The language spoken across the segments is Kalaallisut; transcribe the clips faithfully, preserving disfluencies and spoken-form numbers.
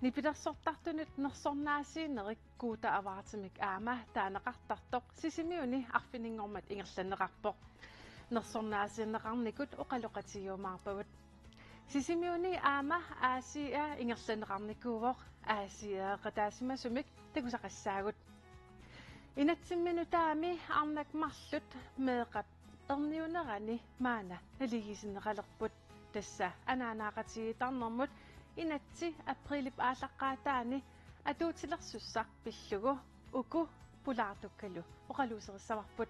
Nipilersortartunut nersornaasiinerit Guuta Avartimik aamma taaneqartartoq Sisimiuni arfininngormat ingerlanneqarpoq. Nersornaasiineqarnikut oqaloqatigiumaarpagut. Sisimiuni aamma Aasiia ingerlanneqarnikuuvoq, Aasiieqataasimasumik takusaqassaagut. Inatsimmi nutaami arnat marluk meeqqap erniunerani maanna naligiisinneqalerput, tassa anaanaaqatigiittarnermut inatsit aprilip aallaqqaataani atuutilersussaq pillugu uku pulaartukkalu oqaluuserissavarput.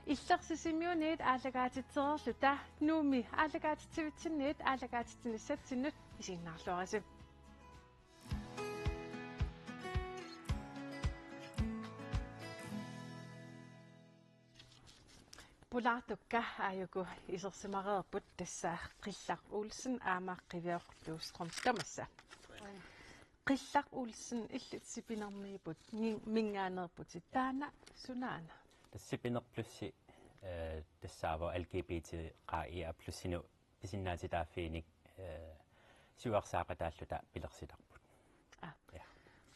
Illersi Sisimiuniit aallakaatitsereerluta Nuummi aallakaatitsivitsinniit aallakaatitsinissatsinnut isiginnaarluarisi. Pulaartukka aajuku isersimareerput, tassa Qillaq Olsen aamma Qivioq Bluestrøm tamassa. Qillaq Olsen, illit sipinermiipputit, min-, minngaanneerputit, taanna sunaana? Tassa Sipineq Plus, eh, tassaavoq L G B T Q I A plus-inut pisinnaatitaaffiinik, eh, siuarsaaqataalluta pilersitarput. Aa. Ja.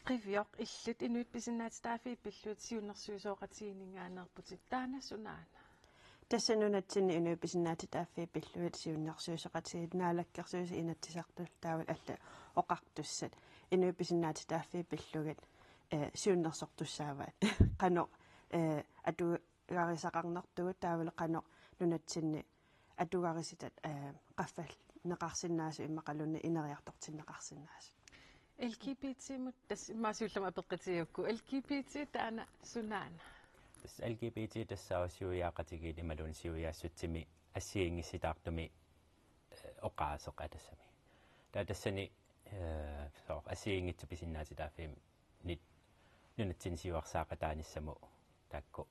Qivioq, illit inuit pisinnaatitaaffiit pillugit siunnersuisoqatigiinninngaanneerputit, taanna sunaana? Tassa nunatsinni inuit pisinnaatitaaffiit pillugit siunnersuisoqatigiit Naalakkersuisut Inatsisartut taavalu allat oqartussat inuit pisinnaatitaaffiit pillugit, eh, siunnersortussaavaat. Qanoq, eh, atugarisaqarnertugut taavalu qanoq nunatsinni atugarisitat, eh, qaffallinneqarsinnaasut immaqaluunniit ineriartortinneqarsinnaasut. L G B T-mut tassa immaqa siullermik apeqqutigigukku, L G B T taanna sunaana? Tassa L G B T tassaavoq siuiaaqatigiit imaluunniit siuiaassutsimi assigiinngissitaartumi, eh, oqaaseq atassami. Taava tassani, eh, soorlu assigiinngitsut pisinnaatitaaffiit nunatsinni siuarsaaqataanissamut taakku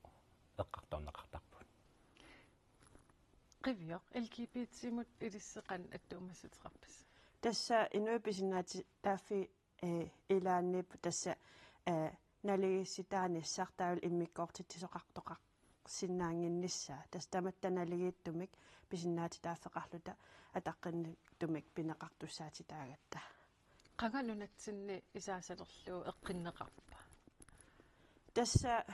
eqqartorneqartarput. Qivioq, L G B T-mut ilissi qanoq attuumassuteqarpisi? Tassa inuit pisinnaatitaaffiit, eh, ilaanniippoq tassa, eh, naligiissitaanissaq taavalu immikkoortitsisoqartoqarsinnaannginnissaa. Tassa tamatta naligiittumik pisinnaatitaaffeqarluta ataqqinartumik pineqartussaatitaagatta. Qanga nunatsinni isaasalerlugu eqqunneqarpa? Tassa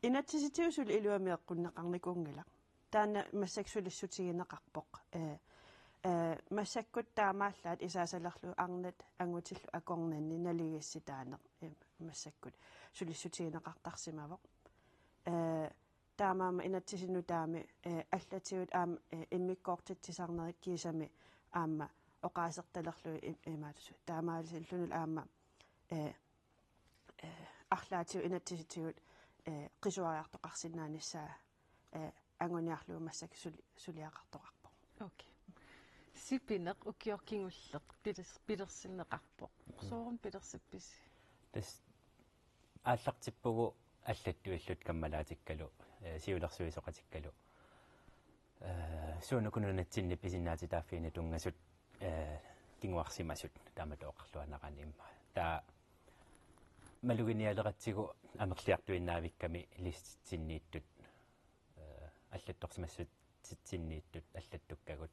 inatsisitigut suli iluamik eqqunneqarnikuunngilaq. Taanna massakkut sulissutigineqarpoq. Eh, eh, massakkut taamaallaat isaasalerlugu arnat angutillu akornanni naligiissitaaneq, eh, massakkut sulissutigineqartarsimavoq. Eh, taamaammat inatsisit nutaamik, eh, allatigut aamma, eh, immikkoortitsisarnerit kiisami aamma oqaasertalerlugit im-, imaattoq. Taamaalillunilu aamma, eh, eh, arlaatigut inatsisitigut, eh, qisuariartoqarsinnaanissaa, eh, anguniarlugu massakkut suli-, suliaqartoqarpoq. Okay. Sipineq ukioq kingulleq piles-, pilersinneqarpoq. Sooruna pilersippisi? Tassa aallartippugut allattuilluta kammalaatikkalu, eh, siulersuisoqatikkalu. Eh, suunuku nunatsinni pisinnaatitaaffiini tunngasut, eh, kinguarsimasut taamatut oqarluarnerani immaqa. Taava maluginialeratsigu amerliartuinnaavikkami listitsinniittut, eh, allattorsimassutsinniittut allattukkagut.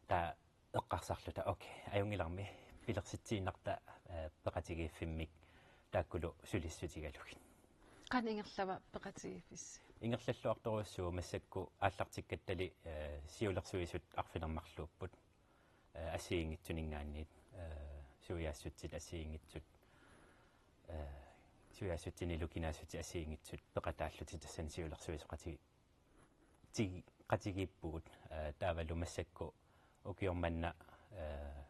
Taava eqqarsarluta, okay, ajunngilarmi pilersitsiinnarta, eh, peqatigiiffimmik taakkulu sulissutigalugit. Qanoq ingerlava peqatigiiffissi? Ingerlalluartorujussuuvoq, massakkut aallartikkattali, eh, siulersuisut arfineq-marluupput, eh, assigiinngitsuninngaanniit, eh, suiaassutsit assigiinngitsut, eh, suiaassutsinilu kinaassutsip assigiinngitsut peqataallutik tassani siulersuisoqati-, ti-, qatigiippugut, eh, taavalu massakkut ukioq manna, eh,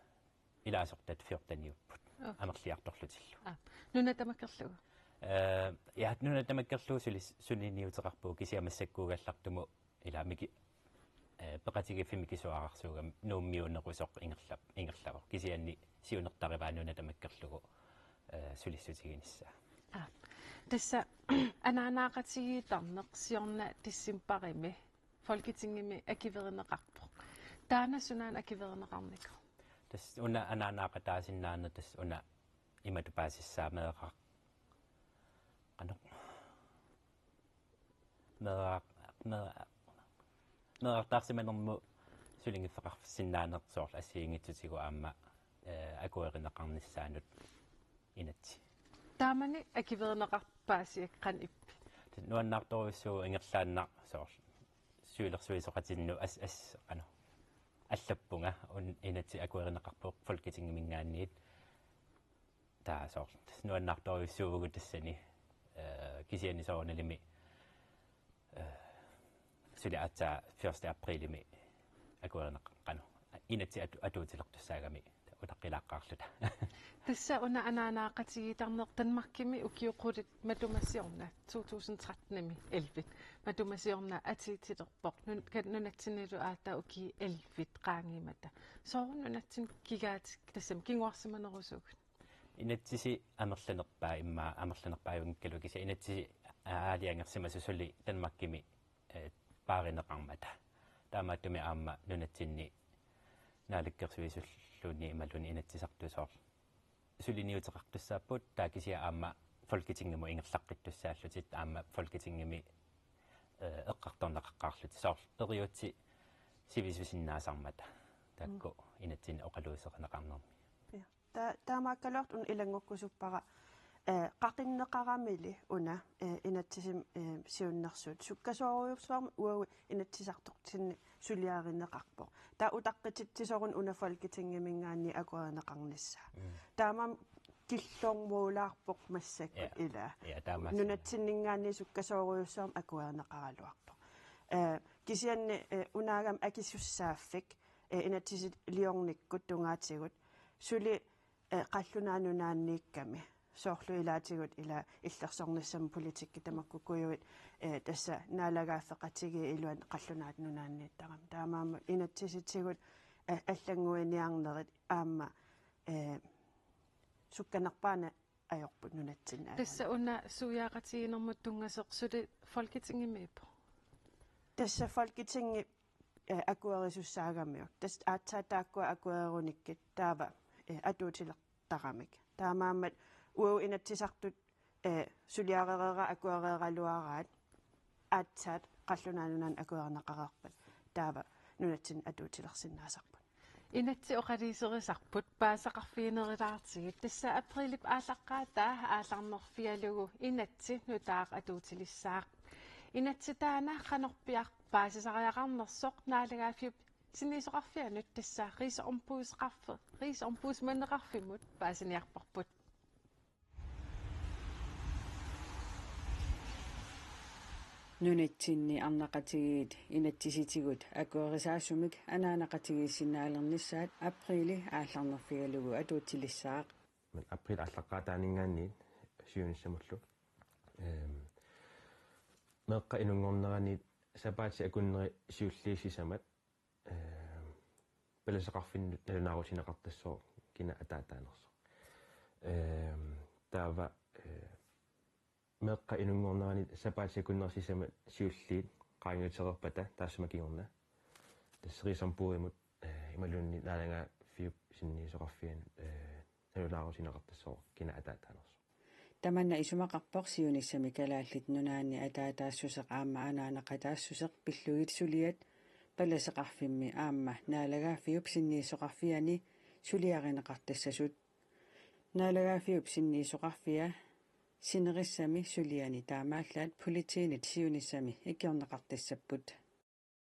ilaasortat fjorteniupput. Okay. Amerliartorlutillu. Aa, nuna tamakkerlugu? Eh, ja, nuna tamakkerlugu suli-, suliniuteqarpugut, kisianni massakkuugallartumut ila miki-, eh, peqatigiiffimmi mikisuararsuugami Nuummiuunerusoq ingerlap-, ingerlavoq. Kisianni siunertarivaa nuna tamakkerlugu, eh, sulissutiginissaa. Aa, tassa anaanaaqatigiittarneq siorna decembarimi Folketingimi akuerineqarpoq. Taanna sunaana akuerineqarnikoq? Tassa una anaanaaqataasinnaaneq tassa una imatut paasissaa meeqqar-, qanoq, meeqqar-, meeqqar-, meeqqartaarsimanermut sulinngiffeqarsinnaaneq soorlu assigiinngitsutigut aamma eh, akuerineqarnissaanut inatsit. Taamani akuerineqarput paasiakkani ippi. Nuannaartorujussuuvoq ingerlaannaq soorlu siulersuisoqatinnut as-, as-, qanoq allappunga un-, inatsit akuerineqarpoq Folketingiminngaanniit. Taava soorlu tassa nuannaartorujussuuvugut tassani, eh, kisianni soorunalimi, eh, suli aatsaat første aprilimi akuerineq-, qanoq, inatsit atu-, atuutilertussaagami utaqqilaaqqaarluta. Tassa una anaanaaqatigiittarneq Danmarkimi ukiut qulit matuma siorna to tusind tretten-imi elleve. Matuma siorna atuutilerpoq nun-, ka-, nunatsinnilu aatsaat ukiut elleve qaangiummata. Soorlu nunatsinni kigaatit tassami kinguarsimanerusugut? Inatsisi amerlanerpaat immaqa amerlanerpaavinngikkaluaq kisianni inatsisi aalajangersimasoq suli Danmarkimi, eh, paarineqarmata. Taamaattumik aamma nunatsinni naalakkersuisulluunniit imaluunniit Inatsisartut soorlu suliniuteqartussaapput, taava kisianni aamma Folketingimut ingerlaqqittussaallutik aamma Folketingimi, eh, eqqartorneqaqqaarlutik soorlu eriutsit sivisusinnaasarmata taakku, mm, inatsinni oqaluuserineqarnermi. Ja. Ta-, taamaakkaluartoq una ilanngukkusuppara, eh, qaqinneqaramili una, eh, inatsisimmi, eh, siunnersuut. Sukkasoorujussuarmik uagut Inatsisartutsinni suliarineqarpoq. Taava utaqqititsisoq una Folketingiminngaanniit akuerineqarnissaa. Mm. Taamaammat killormulaarpoq massakkut. Ja. Ilaa. Ja, taamaassaaq. Nunatsinninngaanniit sukkasoorujussuarmik akuerineqaraluarpoq. Eh, kisianni, eh, unaagami akisussaaffik, eh, inatsisiliornikkut tungaatigut suli, eh, qallunaat nunaanniikkami. Soorlu ilaatigut ila illersornissamut politikki tamakkuuguit, eh, tassa naalagaaffeqatigiit iluanni qallunaat nunaanniittarami. Taamaammat inatsisitigut, eh, allannguiniarnerit aamma, eh, sukkanerpaani ajorput nunatsinni. Tassa una suiaaqatigiinnermut tunngasoq suli Folketingimiippoq? Tassa Folketingi, eh, akuerisussaagamiuk. Tassa aatsaat taakkua akuererunikkit taava, eh, atuutilertaramik. Taamaammat uagut Inatsisartut, eh, suliarereeraat akuereeraluaraat aatsaat qallunaat nunaannut akuerineqareerpat taava nunatsinni atuutilersinnaasarput. Inatsit oqaluuserisarput paasisaqarfiginerulaartigit, tassa aprilip aallaqqaataa aallarnerfigalugu inatsit nutaaq atuutilissaaq. Inatsit taanna qanorpiaq paasisariaqarnersoq naalagaaffiup sinniisoqarfianut, tassa Rigsombudsqarf-, Rigsombudsmandeqarfimmut paasiniarparput. Nunatsinni arnaqatigiit inatsisitigut akuerisaasumik anaanaqatigiissinnaalernissaat aprilip aallarnerfigalugu atuutilissaaq. Aprilip aallaqqaataaninngaanniit siunissamullu, ehm, meeqqat inunngorneranit sapaatip akunneri siulliit sisamat, eh, palaseqarfinnut nalunaarutigineqartassooq kina ataataanersoq. Eh, taava, eh, meeqqat inunngorneranit sapaatip akunneri sisamat siulliit qaangiutereerpata taassuma kingorna, tassa Rigsombudimut, eh, imaluunniit naalagaaffiup sinniisoqarfianut, eh, nalunaarutigineqartassooq kina ataataanersoq. Tamanna isumaqarpoq siunissami Kalaallit Nunaanni Ataataassuseq aamma Anaanaqataassuseq pillugit suliat palaseqarfimmi aamma naalagaaffiup sinniisoqarfiani suliarineqartassasut. Naalagaaffiup sinniisoqarfia sinerissami suliani taamaallaat politiinit siunissami ikiorneqartassapput.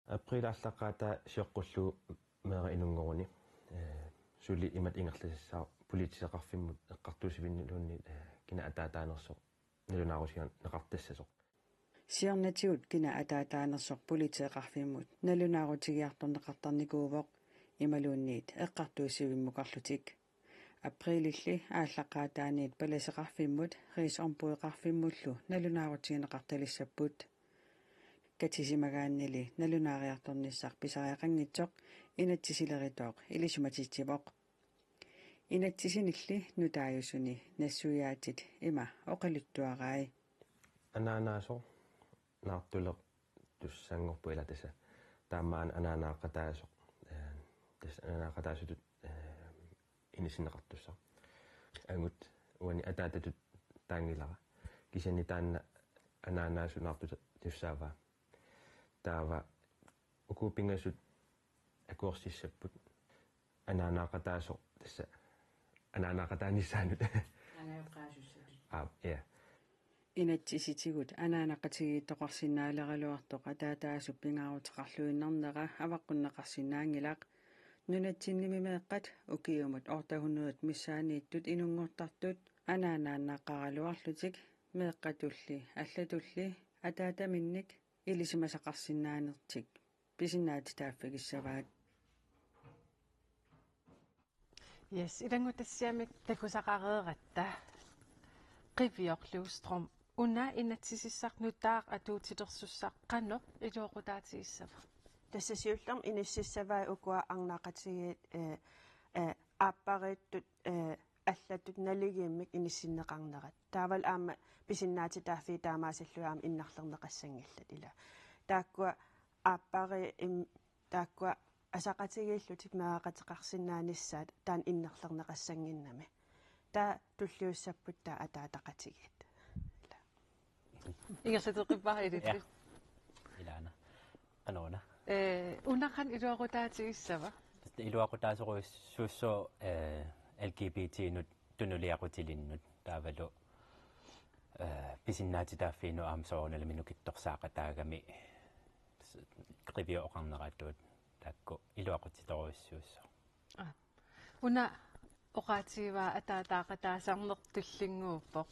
Aprilip aallaqqaataa sioqqullugu meeraq inunngoruni, eh, suli imatut ingerlasassaaq politiseqarfimmut eqqartuussivinniluunniit, eh, kina ataataanersoq nalunaarutigineqartassasoq. Siornatigut kina ataataanersoq politieqarfimmut nalunaarutigiartorneqartarnikuuvoq imaluunniit eqqartuussivimmukarlutik. Aprililli aallaqqaataaniit palaseqarfimmut Rigsombudqarfimmullu nalunaarutigineqartalissapput. Katisimagaannili nalunaariartornissaq pisariaqanngitsoq inatsisilerutooq ilisimatitsivoq. Inatsisinilli nutaajusuni nassuiaatit ima oqaluttuarai. Anaanaasoq naartuleq tussanngorpoq ila tassa. Taamaammat anaanaaqataasoq, eh, tassa anaanaaqataasutut, eh, inissinneqartussaq. Angut uani ataatatut taanngilara. Kisianni taanna anaanaasoq naartuleq tussaavaa. Taava uku pingasut akuersissapput. Anaanaaqataasoq tassa anaanaqataanissaanut. Anaanaqaasussatut. Aap, ja. Inatsisitigut anaanaqatigiittoqarsinnaaleraluartoq ataataasup pingaaruteqarluinnarnera avaqqunneqarsinnaanngilaq. Nunatsinnimi meeqqat ukiumut otte hundrede missaanniittut inunngortartut anaanaannaqaraluarlutik meeqqatulli allatulli ataataminnik ilisimasaqarsinnaanertik pisinnaatitaaffigissavaat. Yes, ilanngutassiamik takusaqareeratta. Qivioq Løvstrøm, una inatsisissaq nutaaq atuutilersussaq qanoq iluaqutaatigissava? Tassa siullermik inississavai ukua arnaqatigiit, eh, eh, aappariittut, eh, allatut naligiimmik inissinneqarnerat. Taavalu aamma pisinnaatitaaffii taamaasillugit aamma innarlerneqassanngillat ila. Taakkua aappari im-, taakkua asaqatigiillutik meeraqateqarsinnaanissaat taanna innarlerneqassannginnami. Taava tulliussapput taava ataataqatigiit. Ila. Ingerlateqqippara ilillu. Ja. Ilaana. Qanoruna. Eh, una qanoq iluaqutaatigissava? Tassa iluaqutaasorujussuussooq, eh, L G B T-nut tunuliaqutilinnut taavalu, eh, pisinnaatitaaffiinut aamma soorunalimi nukittorsaaqataagami s-, Qivioq oqarneratuut taakku iluaqutsitorujussuussooq. Aa. Una oqaatigivaa ataataaqataasarneq tullinnguuppoq.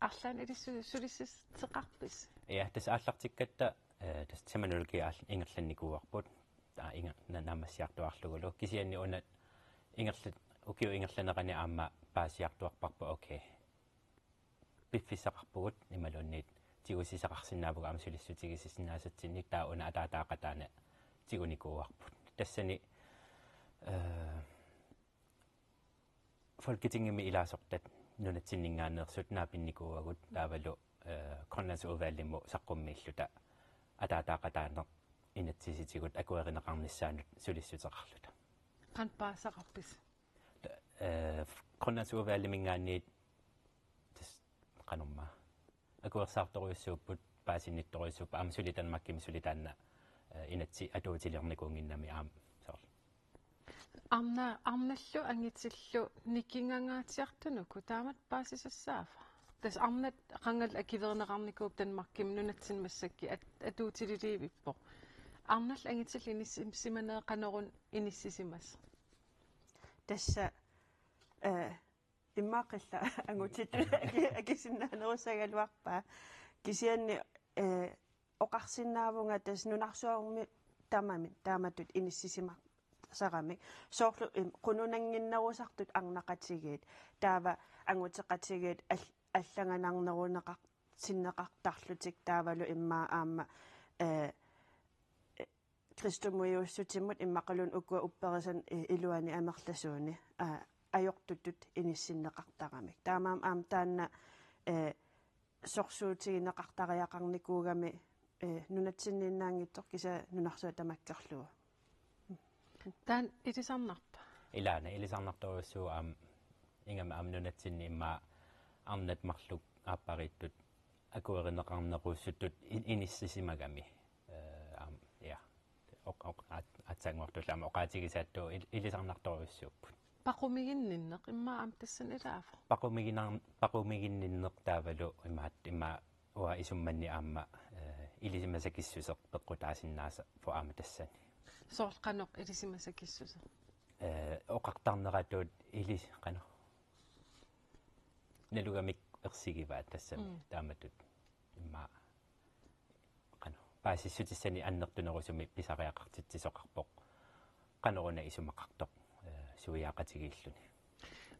Arlaannik ilissi-, sulissuteqarpisi? Ja, tassa aallartikkatta, eh, tassa terminologi aal-, ingerlannikuuarput. Aa, inga-, na-, naammassiartuaarlugulu. Kisianni una ingerla-, ukiup ingerlanerani aamma paasiartuarparput, okay. Piffissaqarpugut imaluunniit tigusisaqarsinnaavugut aamma sulissutigisinnaasatsinnik, taava una ataataaqataani tigunikuuarput. Tassani, eh, Folketingimi ilaasortat nunatsinninngaanneersut naapinnikuuagut taavalu, eh, Grønlandsudvalgimut saqqummiilluta ataataaqataaneq inatsisitigut akuerineqarnissaanut sulissuteqarluta. Qanoq paasisaqarpisi? Ta-, eh, Grønlandsudvalgiminngaanniit tassa qanormaa. Akuersaartorujussuupput, paasinnittorujussuupput, aamma suli Danmarkimi suli taanna, eh, inatsit atuutilernikuunnginnami aamma soorlu. Arna-, arnallu angitillu nikingangaatsiartunuku taamatut paasisassaava? Tassa arnat qangali akuerineqarnikuupput Danmarkimi nunatsinni massakkut at-, atuutililiivippoq. Arnallu angitillu inissisimanerit qanoruna inissisimasoq? Tassa, eh, immaqa qillat angutitut aki-, akisinnaanerussagaluarpaa. Kisianni, eh, oqarsinnaavunga tassa nunarsuarmi tamarmik taamatut inissisimasaramik. Soorlu im-, qununannginnerusartut arnaqatigiit. Taava anguteqatigiit al-, allanganarneruneqar-, sinneqartarlutik taavalu immaqa aamma, eh, kristumiuussutimut immaqaluunniit ukua upperisanik, eh, iluani amerlasuuni, aa, ajortutut inissinneqartaramik. Taamaammat aamma taanna, eh, sorsuutigineqartariaqarnikuugami, eh, nunatsinniinnaanngitsoq kisianni nunarsuaq tamakkerlugu. Taanna ilisarnarpa? Ilaana, ilisarnartorujussuuvoq aamma, ingammik aamma nunatsinni immaqa arnat marluk aappariittut akuerineqarnerusuttut i-, inissisimagami. Eh, aamma, ja. Oq-, oq-, aat-, aatsaannguartullu aamma oqaatigisaattut il-, ilisarnartorujussuupput. Paqumiginninneq immaqa aamma tassani ilaavoq? Paqumiginar-, paqumiginninneq taavalu imaat, immaqa uanga isummanni aamma, eh, ilisimasakissuseq peqqutaasinnaasarpoq aamma tassani. Soorlu qanoq ilisimasakissuseq? Eh, oqartarneratut ilis-, qanoq. Nalugamik ersigivaat tassami. Mm. Taamatut immaqa qanoq paasissutissanik annertunerusumik pisariaqartitsisoqarpoq. Qanoruna isumaqartoq, eh, suiaaqatigiilluni.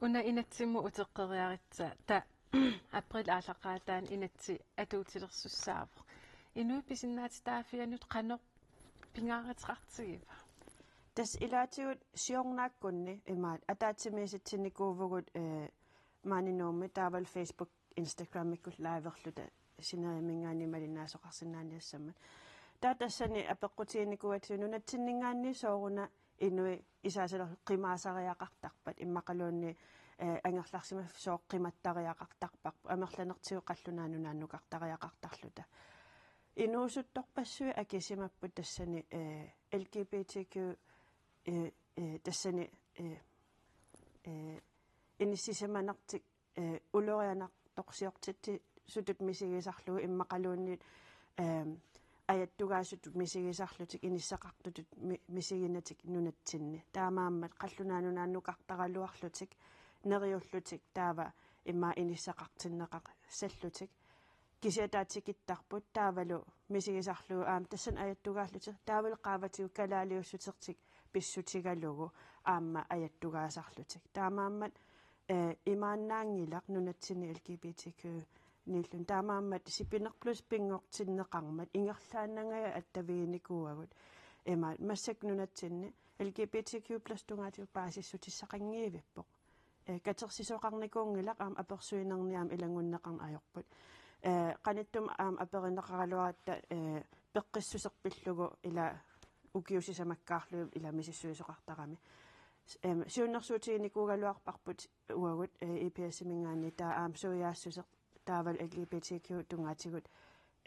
Una inatsimmut uteqqeriaritsi, taava april aallaqqaataani inatsit atuutilersussaavoq. Inuit pisinnaatitaaffiannut qanoq pingaaruteqartigiva? Tassa ilaatigut siornaakkunni imaat ataatsimiisitsinnikuuvugut, eh, maani Nuummi taavalu Facebook, Instagrammikkut liverluta sineriamminngaanniit malinnaasoqarsinnaaniassammat. Taava tassani apeqqutiginikuugatsigu nunatsinninngaanniit sooruna inuit isaasalerlu qimaasariaqartarpat immaqaluunniit, eh, angerlarsimaffik sooq qimattariaqartarparput amerlanertigut qallunaat nunaannukartariaqartarluta. Inuusuttorpassuit akisimapput tassani, eh, L G B T Q, eh, eh, tassani, eh, eh, inissisimanertik, eh, ulorianartorsiortitsisutut misigisarlugu immaqaluunniit, eh, ajattugaasutut misigisarlutik inissaqartutut mi-, misiginatik nunatsinni. Taamaammat qallunaat nunaannukartaraluarlutik, neriullutik taava immaqa inissaqartinneqarsallutik. Kisianni taava tikittarput taavalu misigisarlugu aamma tassani ajattugaallutik, taavalu qaavatigut kalaaliussutertik pissutigalugu aamma ajattugaasarlutik. Taamaammat, eh, imaannaanngilaq nunatsinni L G B T Q-niilluni. Taamaammat Sipineq Plus pinngortinneqarmat ingerlaannangajak attaviginikuuagut. Ima massakkut nunatsinni L G B T Q plus tungaatigut paasissutissaqanngivippoq. Eh, katersisoqarnikuunngilaq aamma apersuinerni aamma ilanngunneqarneq ajorput. Eh, qanittumi aamma aperineqaraluaratta, eh, peqqissuseq pillugu ila ukiut sisamakkaarlugit ila misissuisoqartarami. S-, em, siunnersuutiginikuugaluarparput uagut, eh, I P S-iminngaanniit taava aamma suiaassuseq taavalu L G B T Q tungaatigut,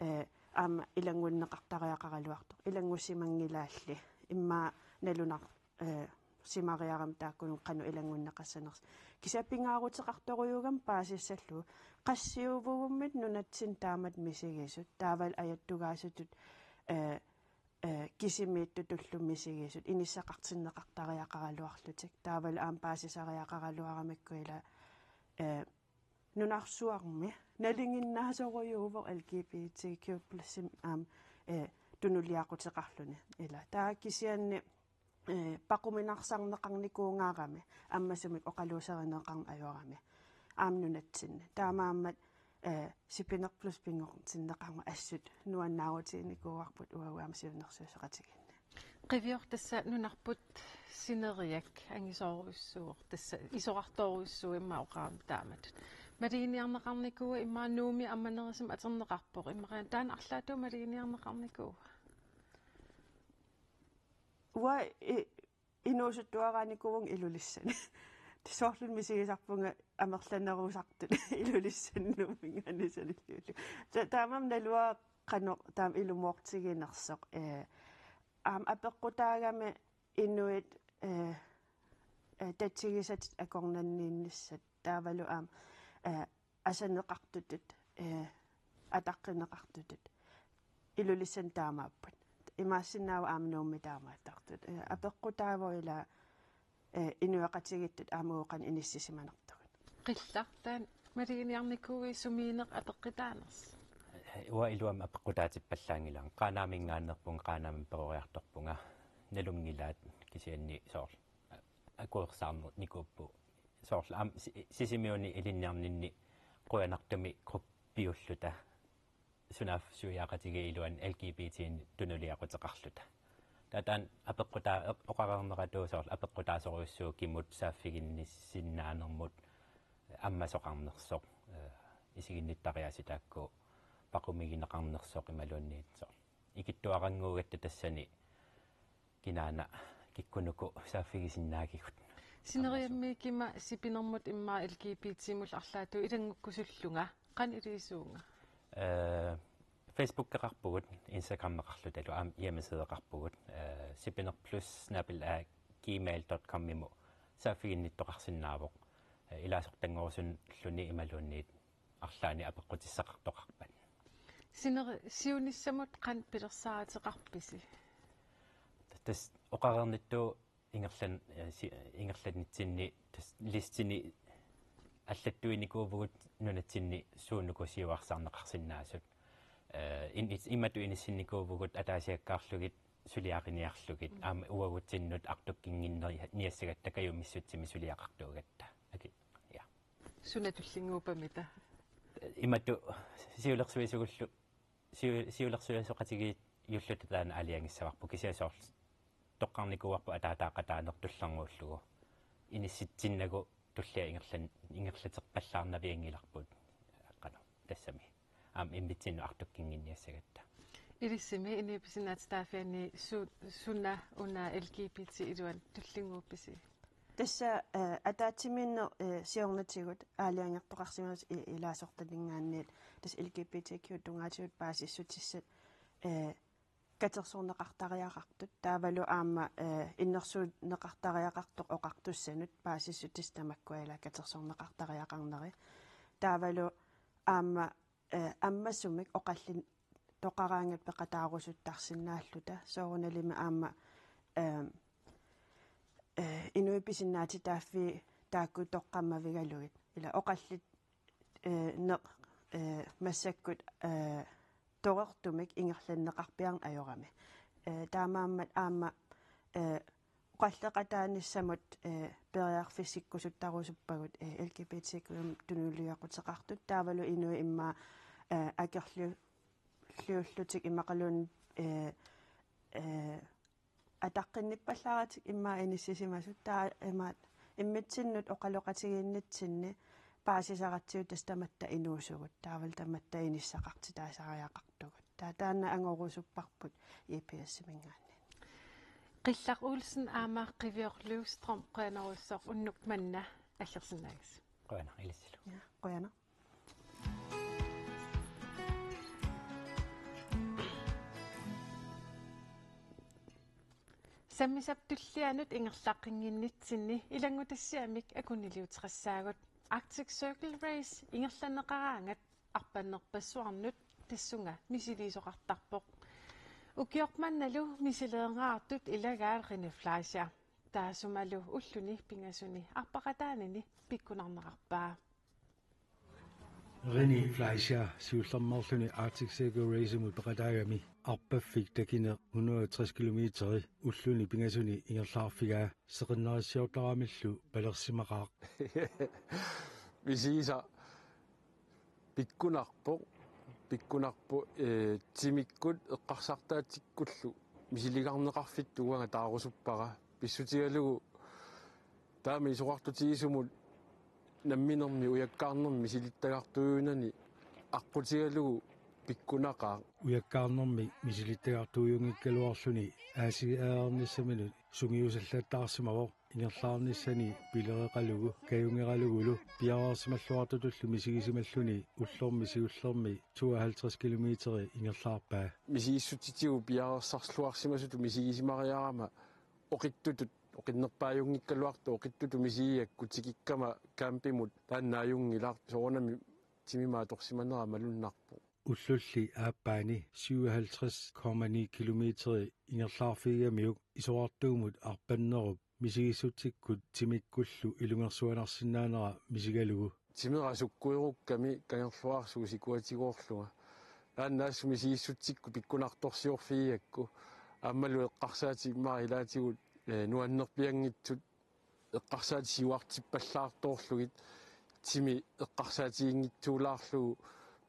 eh, aamma ilanngunneqartariaqaraluartoq. Ilanngussimanngilaalli. Immaqa nalunar-, eh, simariarami taakkununnga qanoq ilanngunneqassanersoq. Kisianni pingaaruteqartorujuugami paasissallugu. Qassiuvugummit nunatsinni taamatut misigisut. Taavalu ajattugaasutut, eh, eh, kisimiittutullu misigisut. Inissaqartinneqartariaqaraluarlutik. Taavalu aamma paasisariaqaraluaramikku ila, eh, nunarsuarmi nalinginnaasorujuuvoq L G B T Q plus-imi aamma, eh, tunuliaquteqarluni ila. Taava kisianni, eh, paquminarsarneqarnikuugaarami ammasumik oqaluuserineqarneq ajorami aamma nunatsinni. Taamaammat, eh, Sipineq Plus pinngortinneqarmat assut nuannaarutiginikuuarput uagut aamma siunnersuisoqatigiinni. Qiviortassa nunarput sineriak angisoorujussuuvoq, tassa isorartorujussuuvoq immaqa oqarami taamatut. Maluginiarneqarnikuua immaqa Nuummi ammanerusumik atorneqarpoq, immaqa taanna arlaatigut maluginiarneqarnikuua? Uanga i-, inuusuttuaraanikuuvunga Ilulissani. Soorlumi misigisarpunga amerlanerusartut Ilulissani Nuumminngaanniit sanilliullugu. Ta-, taamaammat naluara qanoq taama ilumoortiginersoq, eh, aamma apeqqutaagami inuit, eh, eh, tatigisatit akornanniinnissat taavalu aamma, eh, asaneqartutut, eh, ataqqineqartutut. Ilulissani taamaapput. Imaassinnaavoq aamma Nuummi taamaattartut. Eh, apeqqutaavoq ila, eh, inuiaqatigiittut aamma uagut qanoq inissisimanertugut. Qillartaan maluginiarnikuuit sumiinneq apeqqutaanersoq? Uanga iluamik apeqqutaatippallaanngilara. Qaanaaminngaanneerpunga, Qaanaami peroriartorpunga. Nalunngilaat kisianni soorlu akuersaarnikuupput. Soorlu aamma Si-, Sisimiuni ilinniarninni qujanartumik gruppiulluta, sunaaffa suiaaqatigiit iluanni L G B T-nik tunuliaquteqarluta. Taava taanna apeqqutaa-, oqareerneratut soorlu apeqqutaasorujussuuvoq kimut saaffiginnissinnaanermut ammasoqarnersoq, eh, isiginnittariaaseq taakku paqumigineqarnersoq imaluunniit soorlu ikittuarannguugatta tassani kinaana kikkunuku saaffigisinnaagigut. Sineriammikkima Sipinermut immaqa L G B T-mut arlaatigut ilanngukkusullunga, qanoq iligisuuvunga? Eh, Facebookeqarpugut, Instagrameqarlutalu aamma hjemmesideqarpugut, eh, sipineq plus snabel-a gmail dot com-imut saaffiginnittoqarsinnaavoq. Eh, ilaasortanngorusulluni imaluunniit arlaannik apeqqutissaqartoqarpat. Sineri-, siunissamut qanoq pilersaaruteqarpisi? Tassa oqareernittut ingerlan-, eh, si-, ingerlanitsinni tassa listini allattuinikuuvugut nunatsinni suunuku siuarsarneqarsinnaasut. Eh, in-, it-, imatut inissinnikuuvugut ataasiakkaarlugit suliariniarlugit. Mm. Aamma uagutsinnut artukkinnginniassagatta kajumissutsimik suliaqartuugatta. Aki-, ja. Suna tullinnguuppamita? Imatut siulersuisugullu, siu-, siulersuisoqatigiilluta taanna aalajangissavarput, kisianni soorlu toqqarnikuuarput ataataaqataaneq tullerngullugu. Inissitsinnagu tullia ingerlan-, ingerlaterpallaarnavianngilarput. Qanoq, tassami. Aamma immitsinnut artukkinnginniassagatta. Ilissimi inuit pisinnaatitaaffianni su-, suna una L G B T iluani tullinnguuppisi? Tassa, eh, ataatsimiinneq, eh, siornatigut aalajangertoqarsimasoq i-, ilaasortaninngaanniit tassa L G B T Q tungaatigut paasissutissat, eh, katersorneqartariaqartut. Taavalu aamma, eh, innersuunneqartariaqartoq oqartussanut paasissutissat tamakkua ila katersorneqartariaqarneri. Taavalu aamma, eh, ammasumik oqallinneqaraangat peqataarusuttarsinnaalluta. Soorunalimi aamma, eh, eh, inuit pisinnaatitaaffii taakku toqqammavigalugit. Ila oqallit-, eh, neq-, eh, massakkut, eh, torertumik ingerlanneqarpiarneq ajorami. Eh, taamaammat aamma, eh, oqalleqataanissamut, eh, periarfissikkusuttarusuppavut, eh, L G B T Q-mik tunuliaqutaqartut taavalu inuit immaqa, eh, akerliullutik immaqaluunniit, eh, eh, ataqqinnipallaaratik immaqa inissisimasut taava imaat immitsinnut oqaloqatigiinnitsinni paasisaratsigu tassa tamatta inuusugut taavalu tamatta inissaqartitaasariaqartugut. Taava taanna angorusupparput I P S-iminngaanniit. Qillaq Olsen aamma Qivioq Løvstrøm, qujanarsuaq unnuk manna aggersinnaagassi. Qujanaq ilissilu. Ja, qujanaq. Sammisap tullianut ingerlaqqinnginnitsinni ilanngutassiamik akunniliuteqassaagut. Arctic Circle Race ingerlanneqaraangat arpannerpassuarnut tassunga misiliisoqartarpoq. Ukioq mannalu misileeraartut ilagaat René Fleischer. Taassumalu ulluni pingasuni arpaqataanini pikkunarneqarpaa. René Fleischer siullermeerluni Arctic Circle Race-imut peqataagami arpaffik takineq hundrede og tres kilometeri ulluni pingasuni ingerlaarfigaa seqinnaarissiortaramillu palersimaqaaq. Misigisaq pikkunarpoq, pikkunarpoq, eh, timikkut eqqarsartaatsikkullu misiligarneqarfittut uanga taarusuppara. Pissutigalugu taama isorartutigisumut namminermi ujakkaarnermi misilittagartuujuunani aqqutigalugu pikkunaqaaq. Ujakkaarnermi misilittagartuujunngikkaluarluni A C R-ernissaminut sungiusallattaarsimavoq ingerlaarnissani pilereqalugu kajungeralugulu piareersimalluartutullu misigisimalluni ullormi siullermi tooghalvtreds kilometeri ingerlaarpaa. Misigissutsitigut piareersarluarsimasutut misigisimariarama oqittutut, oqinnerpaajunngikkaluartut oqittutut misigigakku tikikkama campimut taanna ajunngilaq, soorunami timimik atorsimanera malunnarpoq. Ullulli aappaani syvoghalvtreds komma ni kilometeri ingerlaarfigigamiuk isorartuumut arpannerup misigissutsikkut timikkullu ilungersuanarsinnaanera misigalugu. Timera sukkuerukkami kangerluarsuup sikuatigoorlunga. Taanna assut misigissutsikkut pikkunartorsiorfigigakku. Aammalu eqqarsaatit immaqa ilaatigut, eh, nuannerpianngitsut eqqarsaatit siuartippallaartoorlugit timi eqqarsaatiginngitsuulaarlugu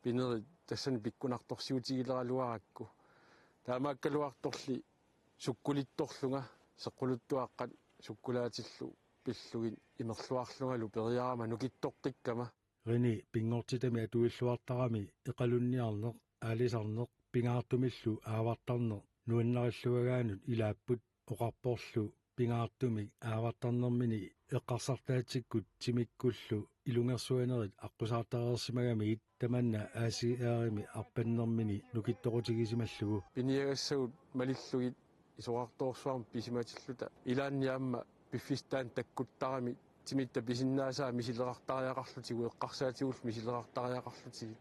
pinerit tassani pikkunartorsiutigileraluarakku. Taamaakkaluartorli sukkulittorlunga seqquluttuaqqat sukkulaatillu pillugit imerluarlungalu periarama nukittoqqikkama. René pinngortitami atuilluartarami eqalunniarneq, aalisarneq, pingaartumillu aavartarneq nuannarilluagaanut ilaapput oqarporlu pingaartumik aavartarnermini eqqarsartaatsikkut timikkullu ilungersuanerit aqqusaartareersimagamigit tamanna A C R-imi arpannermini nukittoqutigisimallugu. Piniagassagut malillugit isorartoorsuarmik pisimatilluta ilaanni aamma piffissaq takkuttarami timitta pisinnaasaat misilerartariaqarlutigu eqqarsaatigullu misilerartariaqarlutigu.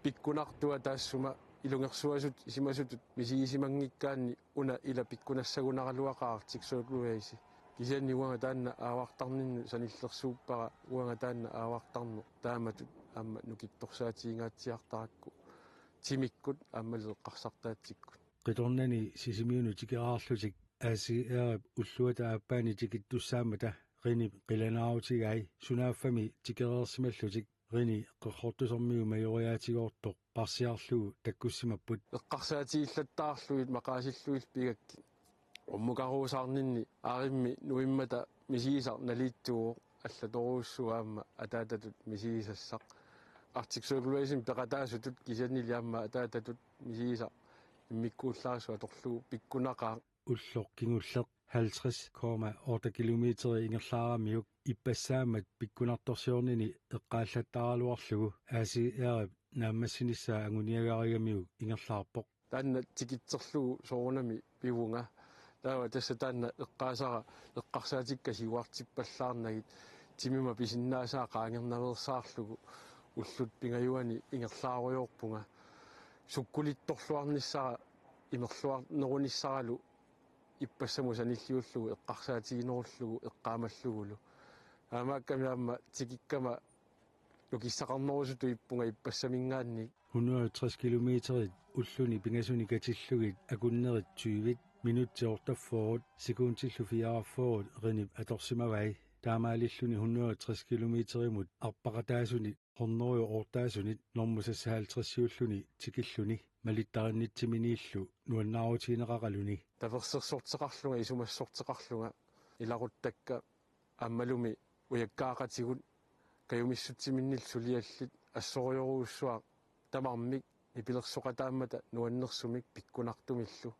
Pikkunartua taassuma ilungersuasut isimasutut misigisimanngikkaanni una ila pikkunassagunaraluaqaaq Arctic Circle Race. Kisianni uanga taanna aavartarninnut sanillersuuppara, uanga taanna aavartarneq taamatut aamma nukittorsaatigingaatsiartarakku timikkut aammalu eqqarsartaatsikkut. Qitornani Sisimiunut tikeraarlutik A C R-ip ulluata aappaani tikittussaammata René qilanaarutigai sunaaffami tikereersimallutik René Qerrortusermiut majoriaatigoortoq parsiarlugu takkussimapput. Eqqarsaatigillattaarlugit maqaasillugillu pigakkit. Ummukaruusaarninni aarimmi nuimmata misigisaq naliittuuvoq, allatorujussuuvoq aamma ataatatut misigisassaq. Arctic Circle Race-imi peqataasutut kisiannili aamma ataatatut misigisaq immikkuullarissuaq atorlugu pikkunaqaaq. ulloq kingulleq halvtreds komma otte kilometer ingerlaaramiuk ippassaammat pikkunartorsiornini eqqaallattaaraluarlugu A C R-ip naammassinissaa anguniagarigamiuk ingerlaarpoq. Taanna tikitserlugu soorunami pivunga. Taava tassa taanna eqqaasara eqqarsaatikka siuartippallaarnagit timima pisinnaasaa qaangernaveersaarlugu ullut pingajuanni ingerlaarujoorpunga. Sukkulittorluarnissara imerluarnerunissaralu ippassamut sanilliullugu eqqarsaatiginerullugu eqqaamallugulu. Taamaakkami aamma tikikkama nukissaqarnerusutut ippunga ippassaminngaanniit. Hundrede og tres kilometerit ulluni pingasuni katillugit akunnerit tyve minutsit otteogfyrre sekundillu fireogfyrre rinip atorsimavai. Taamaalilluni hundrede og tres kilometerimut arpaqataasunit hundrede og otteogfyrre normu seksoghalvtredsiulluni tikilluni malittarinnitsiminiillu nuannaarutigineqaqaluni. Tapersersorteqarlunga isumassorteqarlunga ilaquttakka aammalumi ujakkaaqatigut kajumissutsiminnillu suliallit assorujorujussuaq tamarmik nipilersoqataammata nuannersumik pikkunartumillu.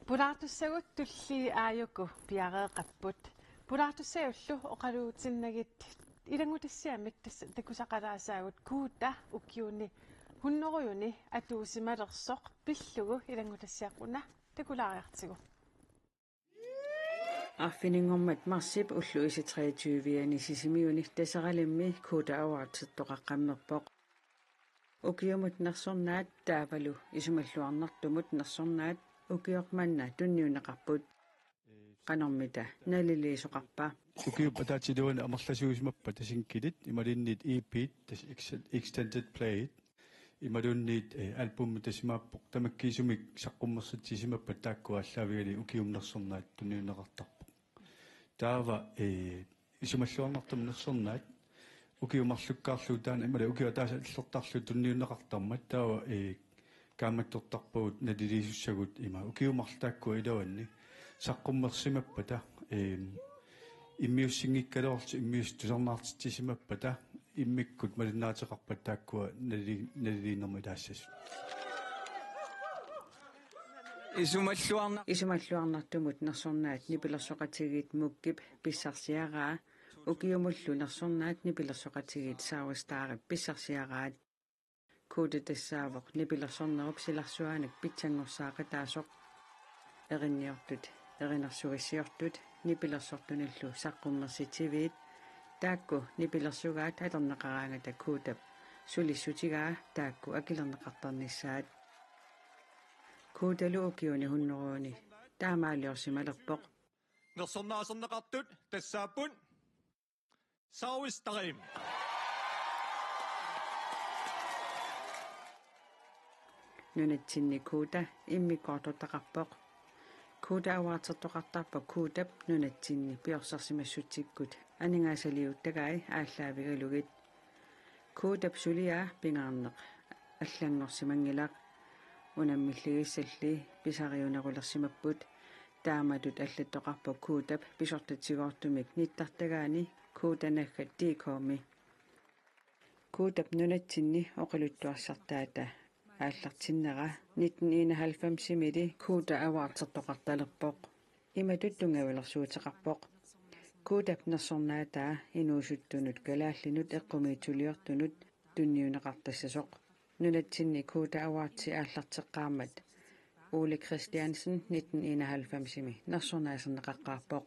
Pulaartussagut tullii aajuku piareeqapput. Pulaartussagullu oqaluutinnagit ilanngutassiamik tassa takusaqalaasaagut Kuuta ukiuni hunnorujuni atuusimalersoq pillugu ilanngutassiaq una takulaariartigu. Arfininngormat marsip ulluisa treogtyve-ani Sisimiuni Taseralimmi Kuuta Awardsertoqaqqammerpoq. Ukiumut nersornaat taavalu isumalluarnartumut nersornaat ukioq manna tunniunneqarput. Qanormita naliliisoqarpa? Ukiup ataatsip iluani amerlasuusimappata sinkilit imaluunniit E P-t, tassa ex-, extended play-t, imaluunniit, eh, albumit tassa imaappoq tamakkiisumik saqqummersitsisimappat taakku aallaavigalugit ukiumut nersornaat tunniunneqartarpoq. Taava, eh, isumalluarnartumut nersornaat ukiut marlukkaarlugu taanna imaluunniit ukiut ataaseq aallertarlugu tunniunneqartarmat taava, eh, kaammattortarpagut naliliisussagut ima ukiut marluk taakkua iluanni saqqummersimappata, eh, immiussinngikkaluarlutik immiussat tusarnaartitsisimappata immikkut malinnaateqarpata taakkua nalili-, naliliinermut ilaassasut. Isumalluarna- Isumalluarnartumut nersornaat nipilersoqatigiit Mukkip pissarsiaraa, ukiumullu nersornaat nipilersoqatigiit Saavastaarit pissarsiaraat. Kuuta tassaavoq nipilersornerup silarsuaanik pitsanngorsaaqataasoq. Erinniortut, erinarsuissiortut, nipilersortunillu saqqummersitsiviit, taakku nipilersugaat atorneqaraangata Kuutap sulissutigaa taakku akilerneqartarnissaat. Kuutalu ukiuni hunnorujuni taamaaliorsimalerpoq. Nersornaaserneqartut tassaapput Saavastaarit. Nunatsinni Kuuta immikkoortortaqarpoq. Kuuta Awardsertoqartarpoq Kuutap nunatsinni piorsarsimassutsikkut aningaasaliuuttagai aallaavigalugit. Kuutap suliaa pingaarneq allanngorsimanngilaq. Unammilligissalli pisariunerulersimapput. Taamatut allattoqarpoq Kuutap pisortatigoortumik nittartagaani Kuuta naggat D K-mi. Kuutap nunatsinni oqaluttuassartaata aallartinnera nitten enoghalvfemsimili Kuuta Awardsertoqartalerpoq. Imatut tunngavilersuuteqarpoq. Kuutap nersornaataa inuusuttunut kalaallinut eqqumiitsuliortunut tunniunneqartassasoq. Nunatsinni Kuuta Awardsi aallarteqqaarmat Ole Christiansen nitten enoghalvfemsimi nersornaaserneqaqqaarpoq.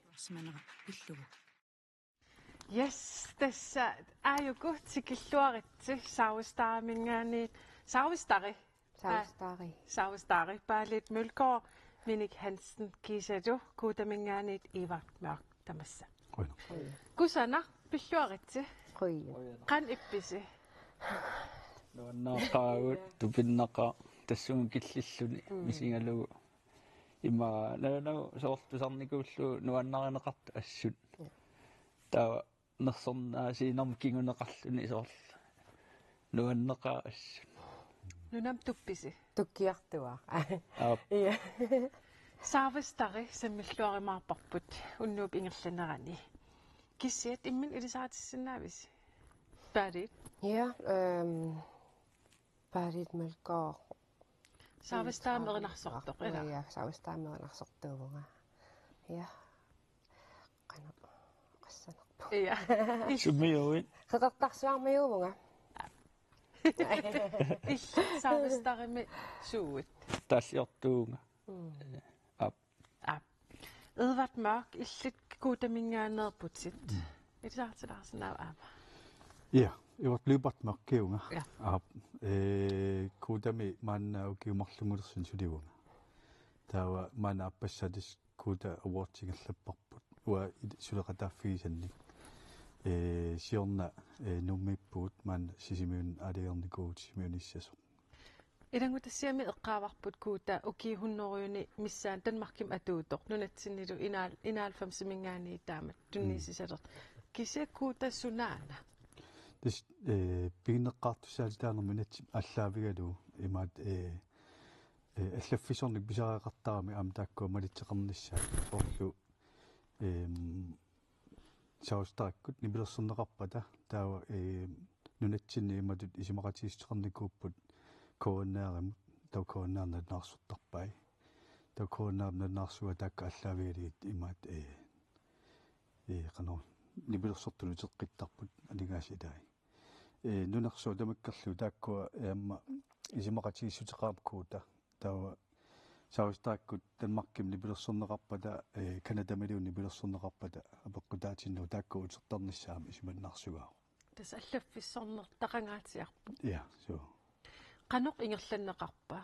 Yes, tassa aajuku tikilluaritsi Saavastaarit-minngaanniit. Saavastaarit. Saavastaarit. Saavastaarit. Paalit Mølgaard, Minik Hansen, kiisalu Kuutaminngaanniit Evert Mørch tamassa. Qujanaq. Kusanaq pilluaritsi. Qujanaq. Qanoq ippisi? Nuannaaqaagut, tupinnaqaaq, tassunga killilluni, mm, misigalugu. Ima, nalunagu soorlu tusarnikuullugu nuannarineqartut assut. Mm. Taava nersornaasiinermut kinguneqarluni soorlu nuanneqaaq assut. Nunami tuppisi? Tukkiartuaaq. Aap. Ja. Saavastaarit sammilluarumaarparput unnuup ingerlanerani. Kisiat imminut ilisaritissinnaavisi? Parit. Ja, øhm, Parit Mølgaard. Saavistaameq erinarsortoq, ilaa? Ja, Saavistaameq erinarsortuuvunga. Ja. Qanoq qassanerpu. Ja. Sumiuit? Qeqertarsuarmiuuvunga. Illit Saavistaarimi suuit? Taalliortuuvunga. Aap. Aap. Edvard Mørk, illit Kuutaminngaanneerputit. Ilisaritilaarsinnaava aamma? Ja, Edvard Lyberth Mørkiuvunga. Ja. Aap, ee, Kuutami maanna ukiut marlunngulersuni sulivunga. Taava maanna aappassaatissat Kuuta Awards ingerlapparput. Uanga il-, suleqataaffigisannik. Ee, siorna, ee, Nuummiippugut maanna Sisimiunut aalajangernikuuvugut Sisimiunissasoq. Ilanngutassiami eqqaavarput Kuuta ukiut hundredeni missaani Danmarkimi atuutoq, nunatsinnilu enoghalvfemsiminngaanniit taamatut tunniussisalertoq. Kisianni Kuuta sunaana? Tassa, ee, piginneqqaartussaatitaanermut inatsisip aallaavigalugu imaattoq, ee, ee, allaffissornermik pisariaqartarami aamma taakkua malitseqarnissaat, soorlu, eem, Saavistaakkut nipilersorneqarpata taava, ee, nunatsinni imatut isumaqatigiissuteqarnikuupput K N R-imut, taava K N R nalunaarsortarpai. Taava K N R-ip nalunaarsugaa taakku aallaavigalugit imaattoq, ee, ee, qanoq nipilersortunut uteqqittarput aningaasat ilaat. Ee, nunarsuaq tamakkerlugu taakkua, ee, aamma isumaqatigiissuteqarami Kuuta. Taava Saavistaakkut Danmarkimi nipilersorneqarpata, ee, Canadamilu nipilersorneqarpata apeqqutaatinnagu taakku utertarnissaat aamma isumannaarsugaagut. Tassa allaffissornertaqangaatsiarput. Ja, suu. Qanoq ingerlanneqarpa?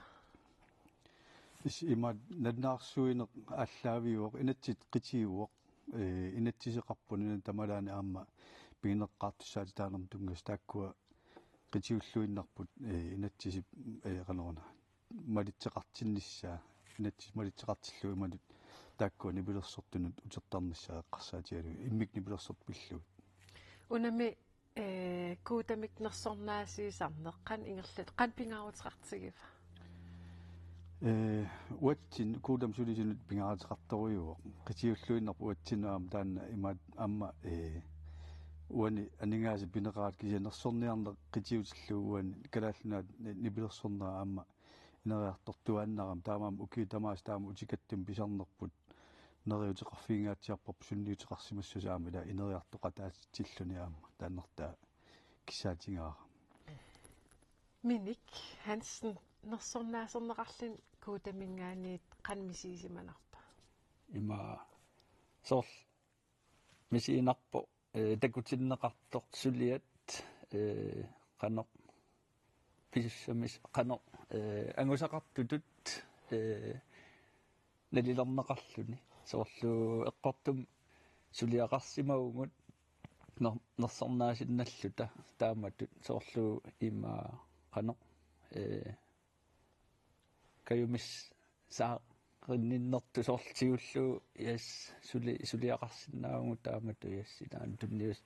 Tassa imaattoq nalunaarsuineq aallaaviuvoq, inatsit qitiuvoq, ee, inatsiseqarpoq nunani tamalaani aamma piginneqqaartussaatitaanermut tunngasut, taakkua qitiulluinnarput, ee, inatsisip, ee, qanoruna, malitseqartinnissaa, inatsit malitseqartillugu imatut taakkua nipilersortunut utertarnissaat eqqarsaatigalugit, immikkut nipilersortut pillugit. Unami, ee, Kuutamik nersornaasiisarneq qanoq ingerlat-, qanoq pingaaruteqartigiva? Ee, uatsinnut Kuutamik sulisunut pingaaruteqartorujuuvoq. Qitiulluinnarpoq uatsinnut aamma taanna imaattoq aamma, ee, uani aningaasat pineqaraat, kisianni nersorniarneq qitiutillugu uani Kalaallit Nunaat ni-, nipilersornera aamma ineriartortuaannarami, taamaammat ukiut tamaasa taama utikattumik pisarnerput neriuuteqarfigingaatsiarparput sunniuteqarsimassusaa aamma ilaa ineriartoqataatitsilluni aamma taannartaa kissaatigaara. Minik Hansen, nersornaaserneqarluni Kuutaminngaanniit qanoq misigisimanngilarpa? Ima soorlu misiginarpoq, ee, takutinneqartoq suliat, ee, qanoq pisussamis-, qanoq, ee, angusaqartutut, ee, nalilerneqarluni. Soorlu eqqortumik suliaqarsimavugut ner-, nersornaasinnaalluta taamatut, soorlu ima qanoq, ee, kajumissaaqinninnertut soorlu tigullugu, yes, suli-, suliaqarsinnaavugut taamatut, yes, ilaanni tunnius-,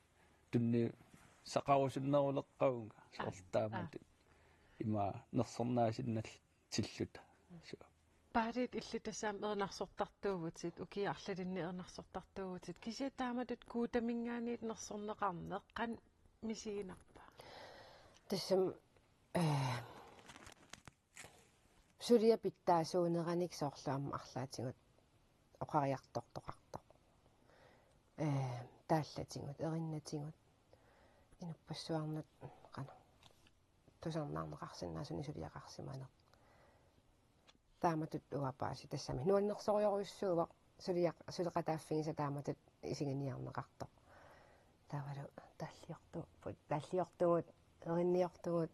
tunniussaqarusunneruleqqavunga soorlu taamatut ima nersornaasinnaalluta. Suu. Paarit, illit tassa aamma erinarsortartuuvutit, ukiut arlalinni erinarsortartuuvutit, kisianni taamatut Kuutaminngaanniit nersorneqarneq qanoq misiginarpa? Tassami, ee, suliap pitsaasuuneranik soorlu aamma arlaatigut oqariartortoqartoq. Ee, taallatigut, erinnatigut, inuppassuarnut qanoq tusarnaarneqarsinnaasunik suliaqarsimaneq. Taamatut uanga paasi tassami. Nuannersorujorujussuuvoq suliaq-, suleqataaffigisaq taamatut isiginiarneqartoq. Taavalu taalliortuupput, taalliortugut, erinniortugut,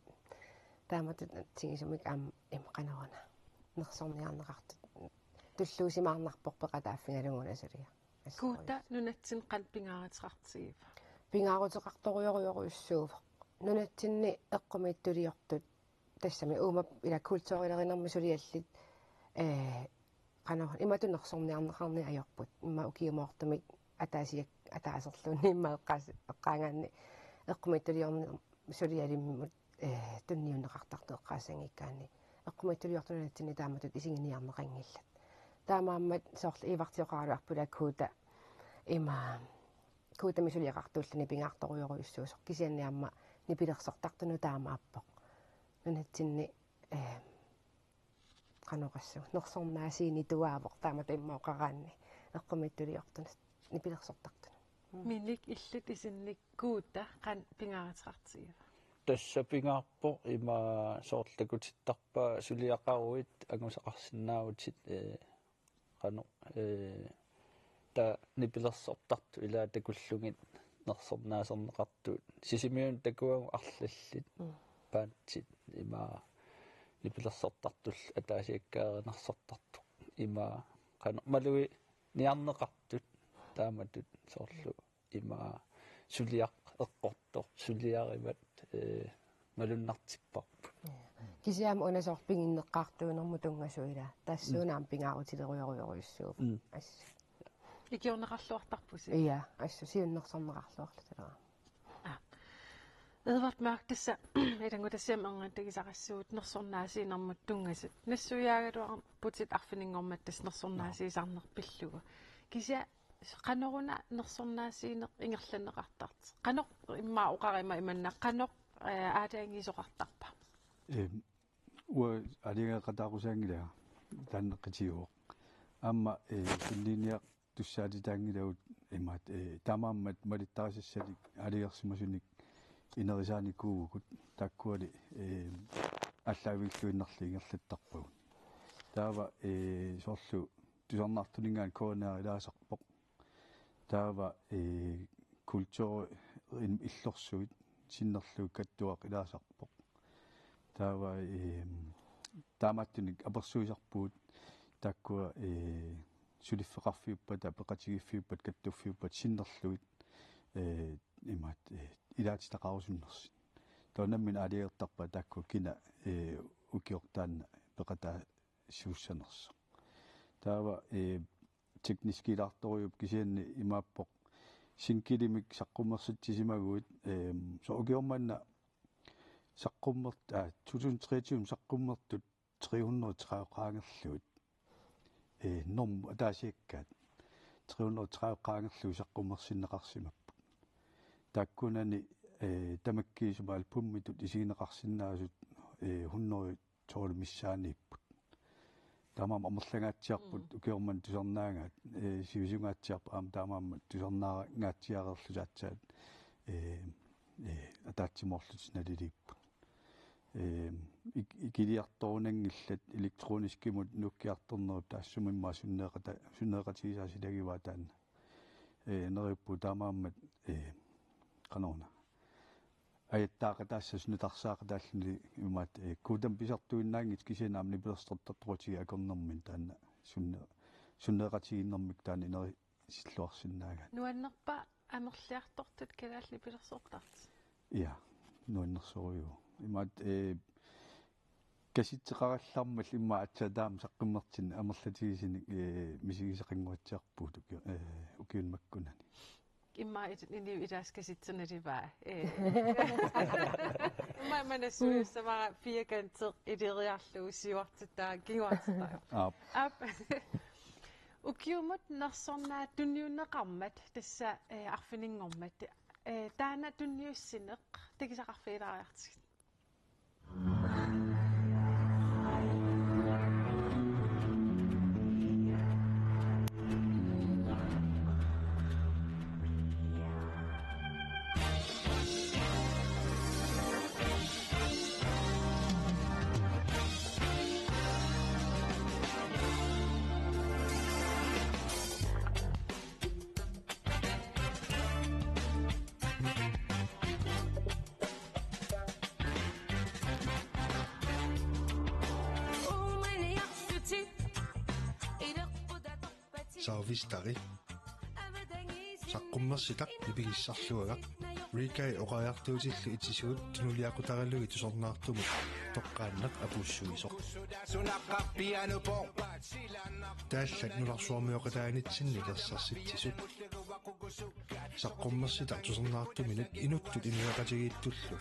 taamatut tigusumik aamma ima qanoruna nersorniarneqartut. Tulluusimaarnarpoq peqataaffigalugu una suliaq. Kuuta nunatsinni qanoq pingaaruteqartigiva? Pingaaruteqartorujorujorujussuuvoq. Nunatsinni eqqumiitsuliortut tassami uuma ila kulturilerinermi suliallit, ee, qanoq imatut nersorniarneqarneq ajorput. Immaqa ukiumoortumik ataasiak-, ataaserluunniit immaqa eqqaas-, eqqaagaanni eqqumiitsuliorneq sulialimmut, ee, tunniunneqartartut eqqaassanngikkaanni. Eqqumiitsuliortut nunatsinni taamatut isiginiarneqanngillat. Taamaammat soorlu ivartioqaraluarput ila Kuuta ima Kuutami suliaqartuulluni pingaartorujorujussuusoq, kisianni aamma nipilersortartunut taamaappoq. Nunatsinni, eh, qanoq oqassaanga, nersornaasiinituaavoq taamatut immaqa oqaraanni eqqumiitsuliortunut nipilersortartunut. Mm. Minik, illit isinnik Kuuta qanoq pingaaruteqartigiva? Tassa pingaarpoq ima soorlu takutittarpaa suliaqaruit angusaqarsinnaavutit, eh, qanoq, eh, taava nipilersortartut ilaat takullugit nersornaaserneqartut. Sisimiunut takuagut arlallit, mm, bandit ima nipilersortartullu ataasiakkaat nersortartut. Ima qanoq maluginiarneqartut tut taamatut soorlu ima suliaq eqqortoq, suliarivat, eh, malunnartipparput. Kisianni una soorlu piginneqqaartuunermut tunngasut ilaa. Tassuuna aamma pingaarutilerujorujorujussuuvoq. Mm. Assut. Ikiorneqarluartarpusi? Ja, assut siunnersorneqarluarluta ilaa. Aa. Edvard Mørch, tassa ilanngutassiami erniinnartaqisaqassuugut nersornaasiinermut tunngasut. Nassuiaagaluarputit arfininngormat tassa nersornaasiisarneq pillugu. Kisianni qanoruna nersornaasiineq ingerlanneqartartoq? Qanoq immaqa oqarima imannak, qanoq, eh, aalajangiisoqartarpa? Ehm, uanga aalajangeeqataarusaanngilanga taanna qitiuvoq. Aamma, eh, sunniiniartussaatitaanngilagut imaattoq, eh, taamaammat malittarisassalik aalajangersimasunik inerisaanikuuvugut taakkuali, eh, aallaavigalluinnarli ingerlattarpagut. Taava, eh, soorlu tusarnaartuninngaanniit K N R ilaasarpoq. Taava, eh, kulturit illorsuit sinnerlugit Kattuaq ilaasarpoq. Taava, eh, taamaattunik apersuisarpugut taakkua, eh, suliffeqarfiuppata, peqatigiiffiuppata, kattuffiuppata sinnerlugit, eh, imaattoq, eh, ilaatitaqarusunnersut. Taava nammineq aalajangertarpaat taakkua kina, eh, ukioq taanna peqataa- -ssuussanersoq. Taava, eh, tekniskilaartorujuupput kisianni imaappoq sinkilimik saqqummersitsisimaguit, eh, soorlu ukioq manna saqqummert-, aa, to tusind treogtyve saqqummertut tre hundrede tredive qaangerlugit. Eh, norm ataasiakkaat tre hundrede tredive qaangerlugit saqqummersinneqarsimapput. Taakkunani, eh, tamakkiisumik albumitut isigineqarsinnaasut, eh, hundrede tolv missaaniipput. Taamaammat amerlangaatsiarput, mm, ukioq manna tusarnaagaat, eh, sivisungaatsiarput aamma taamaammat tusarnaangaatsiareerlutik aatsaat, eh, eh, ataatsimoorlutik naliliipput. Eh, ik-, ikiliartorunanngillat elektroniskimut nuukkiartornerup taassuma immaqa sunneeqata-, sunneeqatigisaa silagivaa taanna. Eh, neriuppunga taamaammat, eh, qanoruna. Ajattaaqataassasoq nutarsaaqataalluni imaattoq, eh, Kuutamut pisartuinnaanngitsoq kisianni aamma nipilersortartoqatigiit akornanni taanna sunne-, sunneeqatigiinnermik taanna inerisilluarsinnaagaat. Nuannerpa amerliartortut kalaallit nipilersortartut? Ja, nuannersorujuuvoq. Imaattoq, eh, kasitseqarallarmat immaqa aatsaat taama saqqummertinneq amerlatigisunik, eh, misigisaqannguatsiarpugut uki-, eh, ukiuni makkunani. Immaqa it-, inuit ilaasa kasitseq nalivaa. Eh. Immaqa manna suujussavara firkanteq ileriarlugu siuartittaa kinguartittaa. Aap. Aap. Ukiumut nersornaat tunniunneqarmat tassa, eh, arfininngormat. Eh, taanna tunniussineq takusaqarfigilaariartigit. Servicetari. Saqqummersitaq nipigissarluagaq. Rikai oqariartuutillu itisuut tunuliaqutaralugit tusarnaartumut toqqaannaq apuussuisoq. Taallat nunarsuarmioqataanitsinni nersarsitsisut. Saqqummersitaq tusarnaartuminut inuttut inuiaqatigiittullu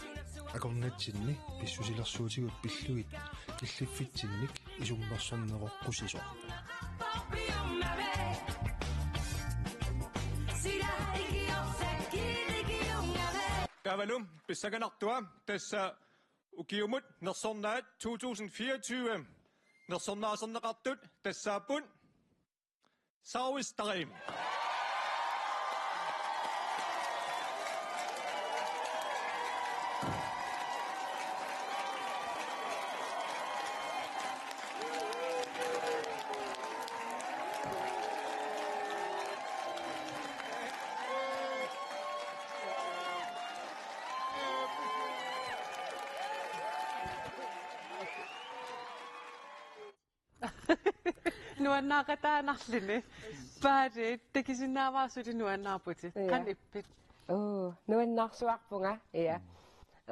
akornatsinni pissusilersuutigut pillugit killiffitsinnik isummersorneroqqusisoq. Taavalu pissanganartua tassa ukiumut nersornaat to tusind fireogtyve nersornaaserneqartut tassaapput Sarvesteri. Nuannaaqataanarluni. Paari, takusinnaavara suli nuannaarputit. Ja. Qanoq ippit? Oo, nuannaarsuarpunga, ja.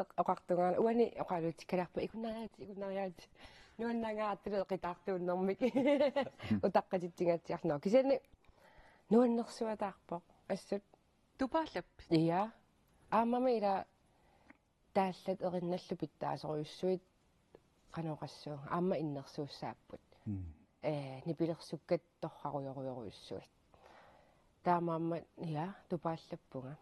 Oq-, oqartunga, uani oqaluutikkaluarpunga, ikunnariaatsit, ikunnariaatsit. Nuannaangaartulu eqitaartuunnermik. Utaqqatitsingatsiarnaa. Kisianni nuannersuataarpoq. Assut. Tupaallappit? Ja. Aammami ila taallat erinnallu pitsaasorujussuit qanoq oqassuunga. Aamma innersuussaapput. Mm. Ee, nipilersukkat torrarujorujussuit. Taamaammat, ja, tupaallappunga.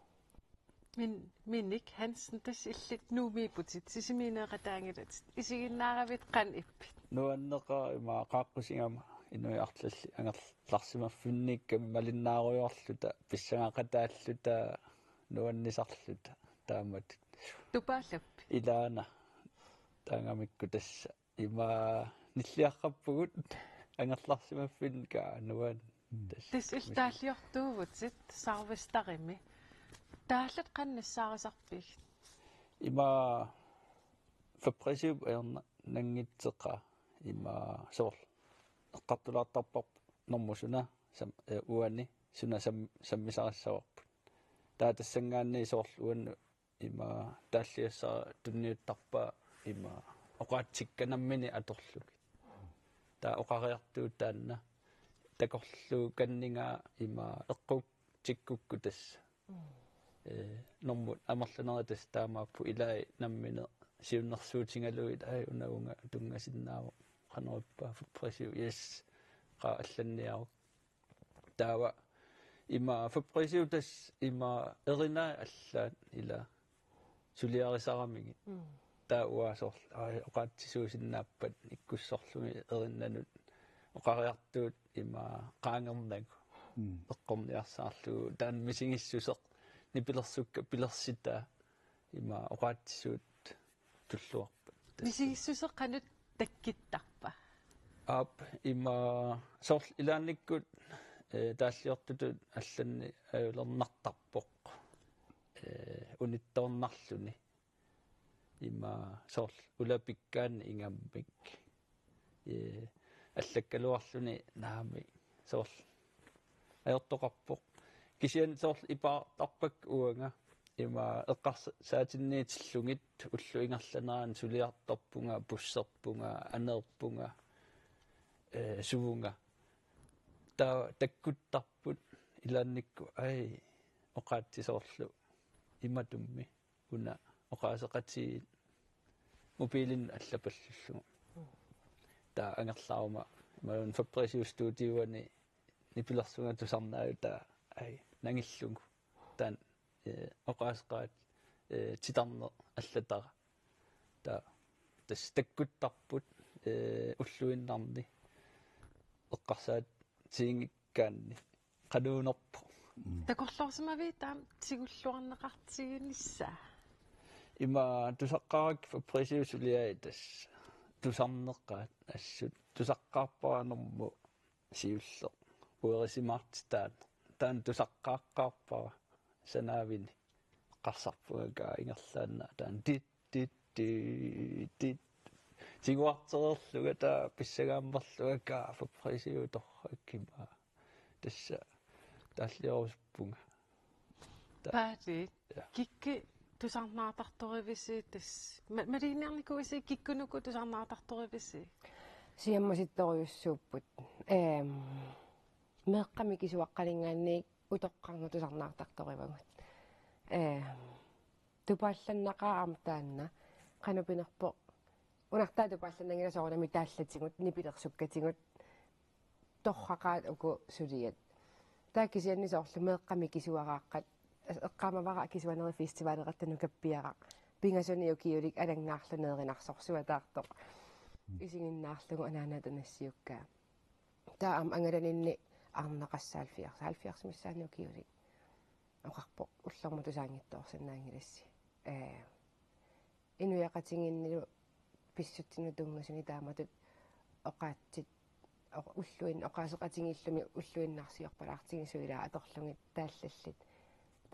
Min-, Minik Hansen, tassa illit Nuummiipputit, Sisimiuneeqataanngilatit. Isiginnaaravit qanoq ippit? Nuanneqaaq ima qaaqqusigama inuit arlallit angerlarsimaffinniikkami malinnaarujoorluta, pissangaqataalluta, nuannisarluta, taamatut. Tupaallappit? Ilaana. Taangamikku tassa. Ima nilliaqqappugut angerlarsimaffinnik, aa, nuan-, tassa. Tassa illit taalliortuuvutit Sarvesterimi. Taallat qanoq nassaarisarpigit? Ima Fabriciup ajornanngitsoqaaq, ima soorlu eqqartulaartarparput normu suna sam-, ee, uani suna sam-, sammisarissavarput. Taava tassanngaanniit soorlu uani ima taalliassara tunniuttarpaa ima oqaatsikka nammineq atorlugit. Taava oqariartuut taanna takorluukanningaat ima eqqutsikkukku tassa. Mm. Ee, normut amerlanerit tassa taamaappoq, ilai nammineq siunnersuutigalugit, ai, una uunga tunngasinnaavoq, qanoq ippa Fabriciu, yes, qaa allanniaruk. Taava ima Fabriciu tassa ima erinai allaat ila suliarisaramigit. Mm. Taava uanga soorlu, ai, oqaatsisuusinnaappat ikkussorlugit erinnanut, oqariartuut ima qaangernagu. Mm. Eqqorniarsaarlugu, taanna misigissuseq, nipilersukkat pilersitaa, ima oqaatsisuut tulluarpat. Misigissuseq qanoq takkuttarpa? Aap, ima soorlu ilaannikkut, ee, taalliortutut allanneq ajulernartarpoq. Ee, unittoornarluni. Ima soorlu ulapikkaanni ingammik. Ee, allakkaluarluni naamik. Soorlu ajortoqarpoq. Kisianni soorlu ipaartarpakka uanga. Ima eqqarsaatinniitillugit ullup ingerlanerani suliartorpunga, busserpunga, aneerpunga, ee, suvunga. Taava takkuttarput ilaannikkut, ai, oqaatsit soorlu imatummi una oqaaseqatigiit mobiilinnut allapallullugu. Taava angerlaruma imaluunniit Fabriciup studioani nipilersunga tusarnaajutaa, ai, nangillugu. Taanna, ee, oqaaseqaat, ee, titarneq allatara. Taava tassa takkuttarput, ee, ulluinnarni eqqarsaatiginngikkaanni. Qanuunerpoq. Mm. Takorloorsimavit taama tigulluarneqartiginissaa? Ima tusaqqaarakku Fabriciup suliai tassa tusarneqaat assut. Tusaqqaarpara normu siulleq uerisimaartitaaneq. Taanna tusaqqaaqqaarpara sanaavini. Eqqarsarpunga aamma ingerlaannaq taanna tit, tit, tit, tit. Tiguartereerlunga taava pissagaammerlunga aamma Fabriciu torrak ima. Tassa taalliorusuppunga. Ta-, Paali, ja. Kikkut tusarnaartartorivisi tassa? Ma-, maliinnarnikuuisi kikkunuku tusarnaartartorivisi? Siammasittorujussuupput. Ehm, meeqqat mikisuaqqaninngaanniit utoqqarnut tusarnaartartorivagut. Ehm, tupaallannaqaaq aamma taanna. Qanoq pinerpoq. Unartaa tupaallannanngilaq soorunami taallatigut, nipilersukkatigut. Torraqaat uku suliat. Taava kisianni soorlu meeqqat mikisuaraaqqat eqqaamavara akisuanerit festivaleqartut nukappiaraq. Pingasuni ukiulik alanngaarluni erinarsorsuataartoq. Isiginnaarlugu anaanaata nassiukkaa. Taava aamma angalaninni arnaqassaalfiars, halvfjerds missaani ukiulik. Oqarpoq ullormut tusaanngitsoorsinnaanngilassi. Ee, inuiaqatigiinnilu pissutsinut tunngasuni taamatut oqaatsit, oq-, ulluin-, oqaaseqatigiilluni ulluinnarsiorpalaartigisut ilaa atorlugit taallallit.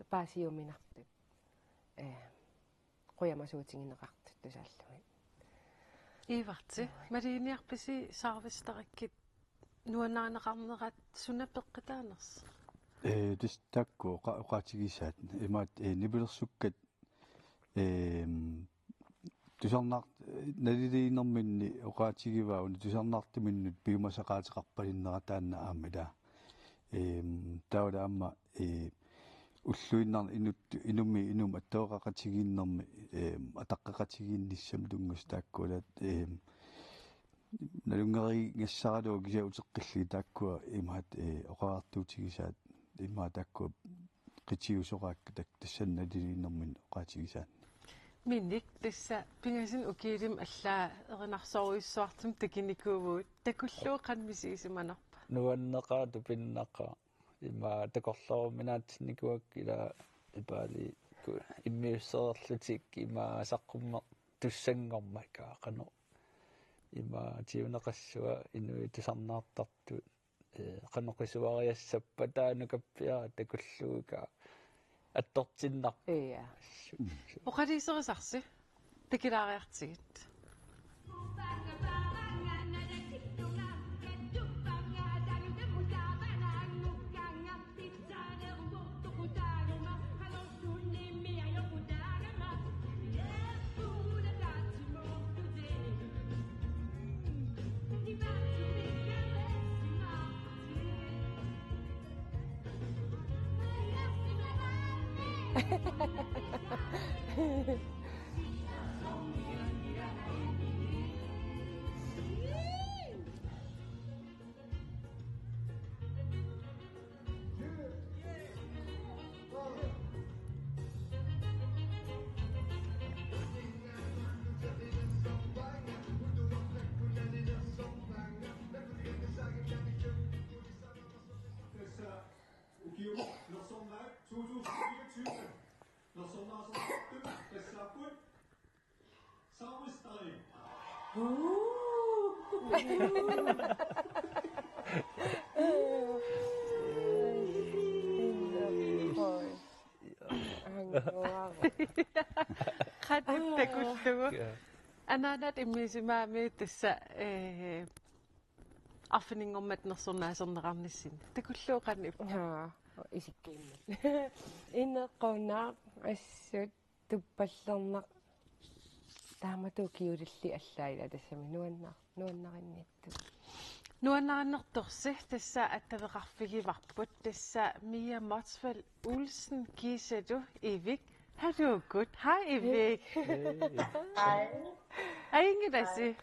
Paasiuminartut. Ee, qujamasuutigineqartut tusaallugit. Ivarti, maluginiarpisi Saarvestarikkit nuannarineqarnerat suna peqqutaanersoq? Ee, tassa taakku oqa-, oqaatigisaat. Imaat, ee, nipilersukkat, eem, tusarnaart-, naliliinerminni oqaatigivaa una tusarnaartuminnut piumasaqaateqarpalinnera taanna aamma ilaa. Eem, taavalu aamma, ee, ulluinnarni inut-, inummiit inummut attaveqaqatigiinnermi, eem, ataqqeqatigiinnissamut tunngasut taakku ilaat, eem, nalunngerigassaralugu kisianni uteqqillugit taakkua imaat, ee, oqariartuutigisaat imaat taakkua qitiusoraakka tak-, tassani naliliinerminni oqaatigisaanni. Minik, tassa pingasuni ukiulimmi allaat erinarsorujussuartumik takunikuuvugut, takullugu qanoq misigisimanerpa? Nuanneqaaq, tupinnaqaaq. Ima takorlooruminaatsinnikuuakka ilaa ipaali ku-, immiussereerlutik ima saqqummertussanngormat ika qanoq. Ima tiuneqassua inuit tusarnaartartut, ee, qanoq qisuariassappat taava nukappiaraq takullugu ika attortinnarpoq. Ja. Su-, su-. Oqaluuserisarsi? Takulaariartigit. Ukioq nersornaat to tusind fireogtyve. Nersornaasortut tassaapput Saarvestari. Qanoq takullugu. Ja. Anaanaat immiussimagamigit tassa, ee, arfininngormat nersornaaserneqarnissinni. Takullugu qanoq ippa? Haa, isikkiinnaq. Inequnaq, assut, tuppallernaq. Taamatut ukiulilli allaat ilaa tassami nuannar-, nuannarinnittut. Nuannarinnertorsi, tassa attaveqarfigivarput, tassa Mia Motzfeldt Olsen kiisalu Ivik Haluukkut. Hej, Ivik. Hej. Hej. Ajunngilasi?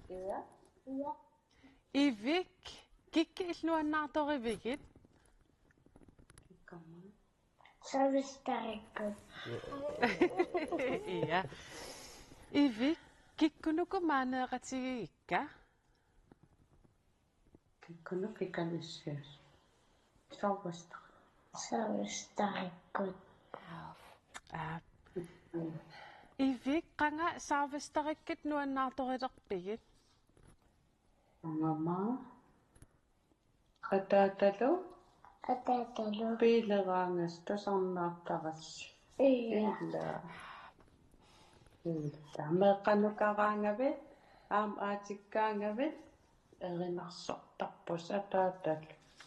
Ja. Ja. Ivik, kikkut illit nuannaartorivigit? Saarvestarikkut. Ja. Ivik, kikkunuku maani oqaatigigikka? Kikkunuku Ikalissisut. Saarvestar-. Saarvestarikkut. Aap. Mm. Ivik, qanga Saarvestarikkut nuannaartorilerpigit? Qangami. Ataatalu. Ataatalu. Biileraangassi tusarnaartarassi. Ja. Ilaa. Ilaa. Meeqqanukaraangavit, aamma aatikkaangavit, erinarsortarpusi ataatalu.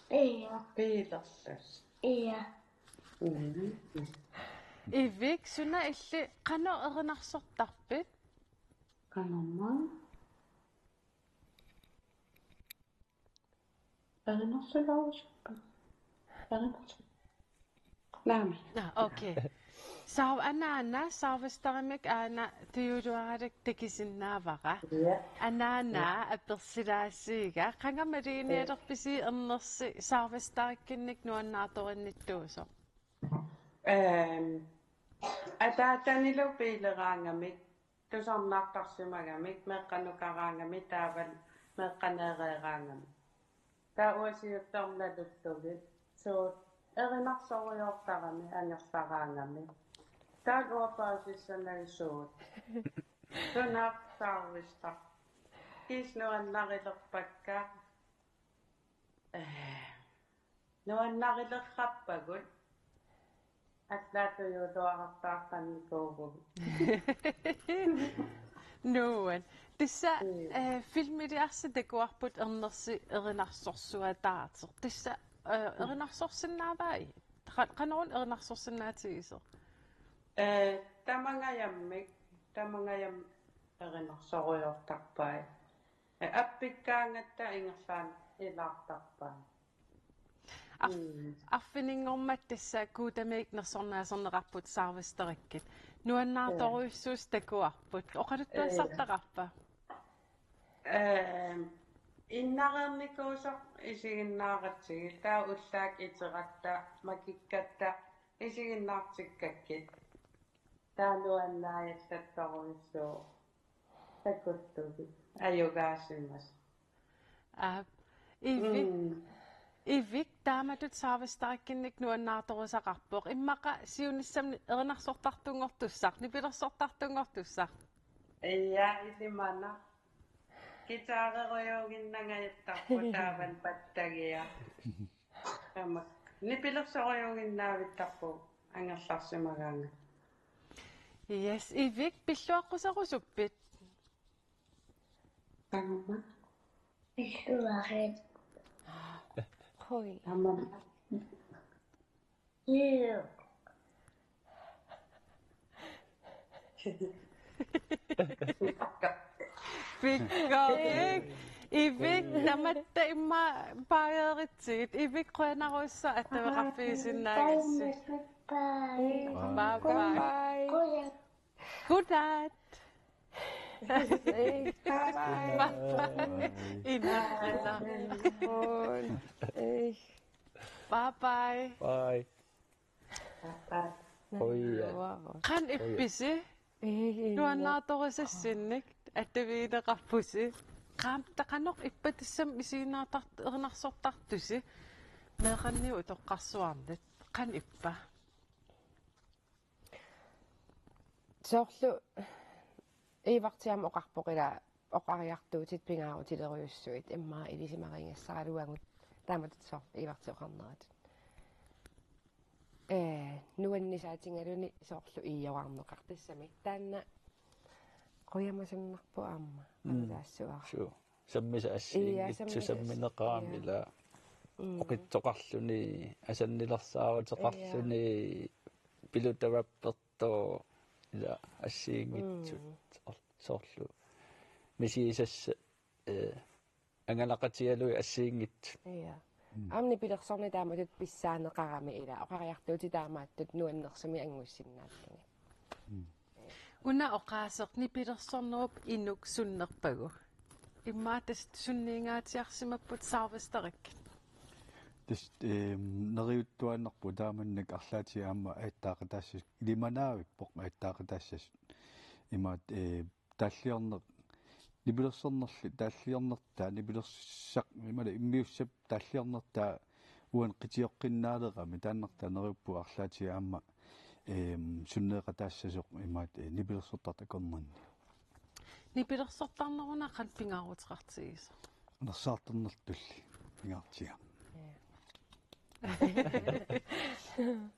Ja. Biilerlusi. Ja. Mm. Ivik, suna illit qanoq erinarsortarpit? Qangami. Erinarsortarput. Erinarsu-. Naamik. Ah, okay. Saar-, anaana, Saarvestarimik aana tujuuluaralik takusinnaavara. Ja. Anaana, ja, apersilaassuuga. Qanga maluginialerpisi ernersi Saarvestarikkunnik nuannaartorinnittuusoq? Ehm, ataatanilu biileraangamik, tusarnaartarsimagamik, meeqqanukaraangamik, taavalu meeqqaneereeraangamik. Taava uasiuttornalullugit, suut, erinarsorujoortarami angerlaraangami. Taava uapaasissanagisuut. Sunaarsaarvistar. Kiis nuannarilerpakka. Eh, nuannarilerrappagut. Allaatujuutuarartaartannikuuvugut. Nuan. Tassa, mm, eh, filmiliarsi takuarput ernersi erinarsorsuataateq. Tassa, eh, erinarsorsinnaavai? Qa-, qanoruna erinarsorsinnaatigisoq? Eh, tamangajammik, tamangajammik erinarsorujoortarpai. Eh, appikkaangatta ingerlaannaq ilaartarpai. Arf-, mm, arfininngormat tassa Guutamik nersornaaserneqarput Saarvestarikkit. Nuannaartorujussuusoq takuarput. Oqaluttuassartaqarpa? Ehm, innarernikuusoq isiginnaaratsigit, taava ullaaq iteratta, makikkatta isiginnaartikkakkit. Taava nuannaajallattorujussuuvoq. Takuttugit. Ajugaasimasoq. Aap. Ivik. Mm. Ivik, taamatut Saarvestarikkinnik nuannaartorusaqarpoq. Immaqa siunissami erinarsortartunngortussaq, nipilersortartunngortussaq. Ja, ilimanaq. Guitarerujuuginnangajattarpoq taava pattagiaq. Tamakku. Nipilersorujuuginnaavittarpugut angerlarsimagaangat. Yes, Ivik, pilluaqquserusuppit? Taama. Pilluarit. Hui. Taama. Iu. Pikkorik. Ivik, tamatta immaqa baajeritsigit. Ivik, qujanarsuaq attaveqarfigisinnaagassi. Bye bye. Bye bye. Godnat. Bye bye. Bye bye. Bye bye. Bye bye. Bye. Oj, ja. Qanoq ippisi? Ej, ej, nuannaartorusassinnik attavigineqarpusi. Qaammat qanoq ippa tassami isiginnaartart-, erinarsortartusi. Meeqqanniit utoqqarsuarnit. Qanoq ippa? Soorlu Iivartiaamma oqarpoq ila oqariartuutit pingaarutilerujussuit immaqa ilisimarigassaraluagut taamatut soorlu Iivarti oqarneratut. Ee, nuannisaatigaluni soorlu iiorarneqartussami. Taanna qujamasunnarpoq aamma. Mm. Aamma taassuara. Suu. Sammisaq assigiinngitsoq. Ia, sammisaq. Sammineqarami, ia, ila. Mm. Oqitsoqarluni, asannilersaaruteqarluni, ia, pilutavappertoo, ila assigiinngitsut. Mm. Soor-, soorlu. Misigisassat, eh, angalaqatigalugit assigiinngitsut. Ia. Mm. Aamma nipilersorneq taamatut pissaaneqarami ila. Oqariartuutit taamaattut nuannersumik angusinnaallugit. Mm. Una oqaaseq nipilersornerup inuk sunnerpagu? Immaqa tassa sunniingaatsiarsimapput Saarvestarikkit. Tassa, ehm, neriuttuaannarpoq taamannak arlaatigut aamma ajattaaqataassasoq, ilimanaavippoq ajattaaqataassasut. Imaattoq, eh, taalliorneq, nipilersornerli taalliornertaa, nipilersaq, imaluunniit immiussap taalliornertaa uani qitioqqinnaaleramik, taannartaa neriuppunga arlaatigut aamma, ehm, sunneeqataassasoq imaattoq, eh, nipilersortartut akornanni. Nipilersortarneruna qanoq pingaaruteqartigisoq? Anersaartornertulli pingaartigaa. Ja.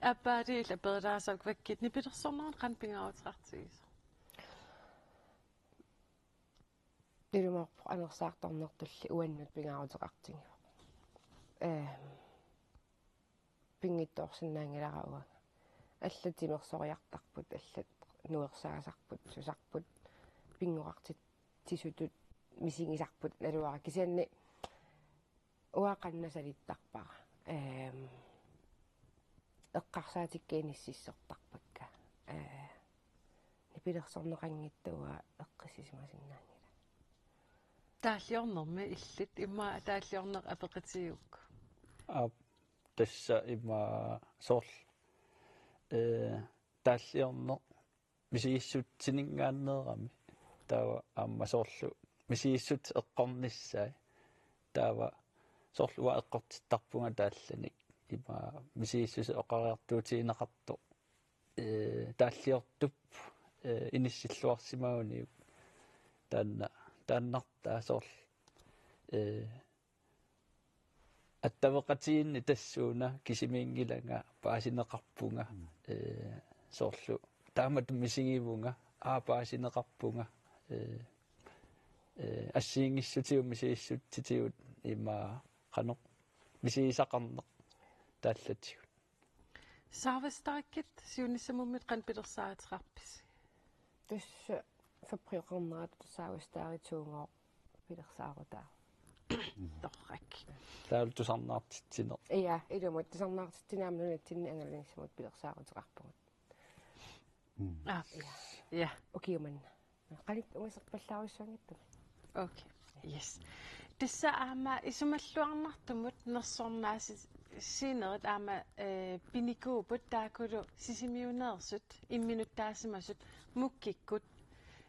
Aappaalu illit aperilaassavarput, nipilersorneruna qanoq pingaaruteqartigisoq? Ilumoorpoq anersaartornertulli uannut pingaaruteqartigivoq. Ehm, pinngitsoorsinnaanngilara uanga. Allat timersoriartarput, allat nuersaasarput, susarput, pinnguartitsisutut misigisarput naluara kisianni uanga qannasalittarpara. Ehm, eqqarsaatikka inississortarpakka. Eh, nipilersorneqanngitsoq uanga eqqissisimasinnaanngilanga. Taalliornermi illit immaqa taalliorneq apeqqutigigukku? Aap, tassa immaqa soorlu ee, taalliorneq misigissutsinninngaanneerami. Taava aamma soorlu misigissutsit eqqornissaat. Taava soorlu uanga eqqortittarpunga taallanik. Ima misigissuseq oqariartuutigineqartoq, ee, taalliortup, ee, inissilluarsimaguniuk. Taanna, taannartaa soorlu, ee, attaveqatigiinneq tassuuna kisimiinngilanga paasineqarpunga, mm, ee, soorlu taamatut misigivunga, aa, paasineqarpunga, ee, ee, assigiinngissutigut misigissutsitigut ima qanoq misigisaqarneq taallatigut. Saavastaakkit siunissamummit qanoq pilersaaruteqarpisi? Tassa fabrioqarnerata saavastaarutigooq pilersaarutaa. Torrak. Taavalu tusarnaartitsineq. Ja, ilumut tusarnaartitsineq aamma nunatsinni angalanissamut pilersaaruteqarpugut. Mm. Aa. Ja. Ja. Ukiumanna. Qanit ungaserpallaarujussuanngitsumik. Okay. Yes. Tassa aamma isumalluarnartumut nersornaasinerit aamma, eh, pinikuupput taakkulu Sisimiuneersut imminuttaasimasut Mukkikkut,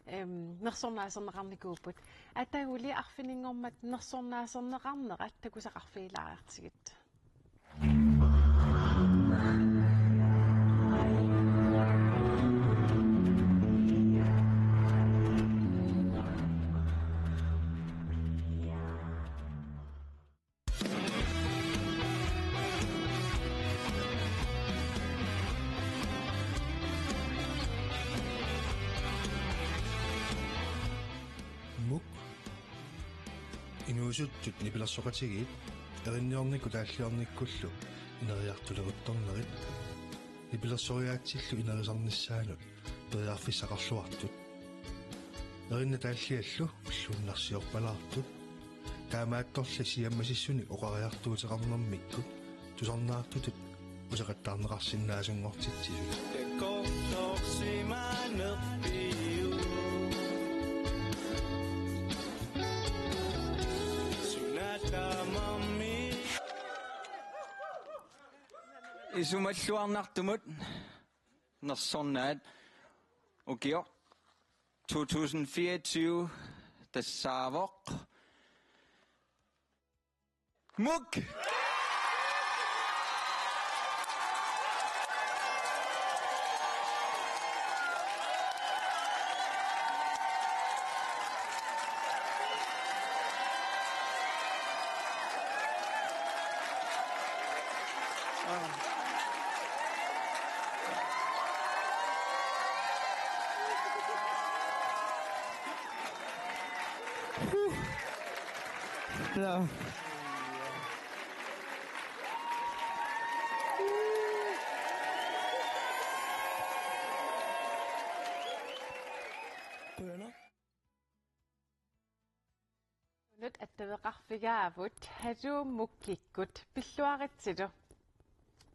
em, nersornaaserneqarnikuupput. Ataguli arfininngormat nersornaaserneqarnerat takusaqarfigilaariartigit. Muk. Inuusuttut nipilersoqatigiit erinniornikkut taalliornikkullu ineriartuleruttornerit nipilersoriaatsillu inerisarnissaanut periarfissaqarluartut. Erinat taalliallu ulluinnarsiorpalaartut. Taamaattorli siammasissunik oqariartuuteqarnermikkut tusarnaartutut useqattaarneqarsinnaasunngortitsisut. Takorloorsimanerpiuk. Suna tamarmi. Isumalluarnartumut nersornaat ukioq to tusind fireogtyve tassaavoq Muk! Unut attaveqarfigaavut Haluu Mukkikkut, pilluaritsilu.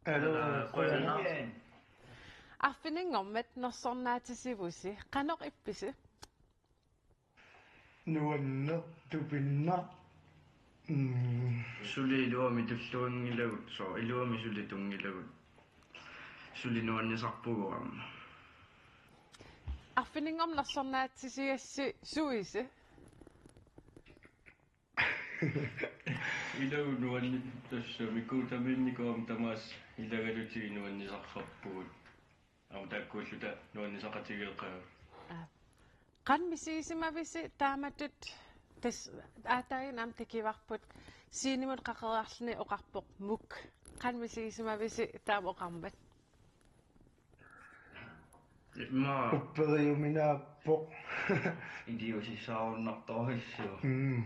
Haluu, qujanaq. Arfininngormat nersornaatisivusi, qanoq ippisi? Nuanneq, tupinnaq. Mm. Suli iluamik tulluanngilagut, soorlu iluamik suli tunngilagut. Suli nuannisarpugut aamma. Arfininngormat nersornaatisigassi suisi? Ilagut nuanni-, tassami kuutamiinnikuugami tamaasa ilagalutigu nuannisarparpugut. Aamma taakkuulluta nuannisaqatigeeqagut. Aa. Qanoq misigisimavisi taamatut, tassa aataaginnaq aamma takuarput scenemut qaqeriarluni oqarpoq Muk. Qanoq misigisimavisi taama oqarmat? Immaqa upperiuminaappoq. Iliuusissaarunartorujussuuvoq. Mm.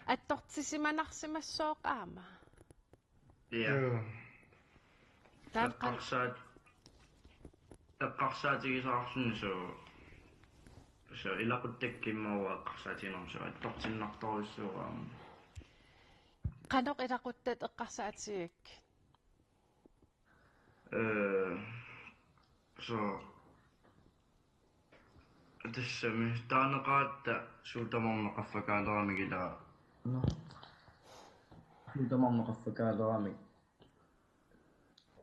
Attortissimanarsimassooq aamma. Ja. Joo. Taanna qan- Eqqarsaat-, eqqarsaatigisarluni suu, suu ilaquttakka immaqa eqqarsaatiginermi suu attortinnartorujussuuvoq aamma. Qanoq ilaquttat eqqarsaatigigakkit? Ee, so, tassami taaneqaratta suut tamarmik qaffakaaleramik ilaa. Nå. Suut tamarmik qaffakaaleramik.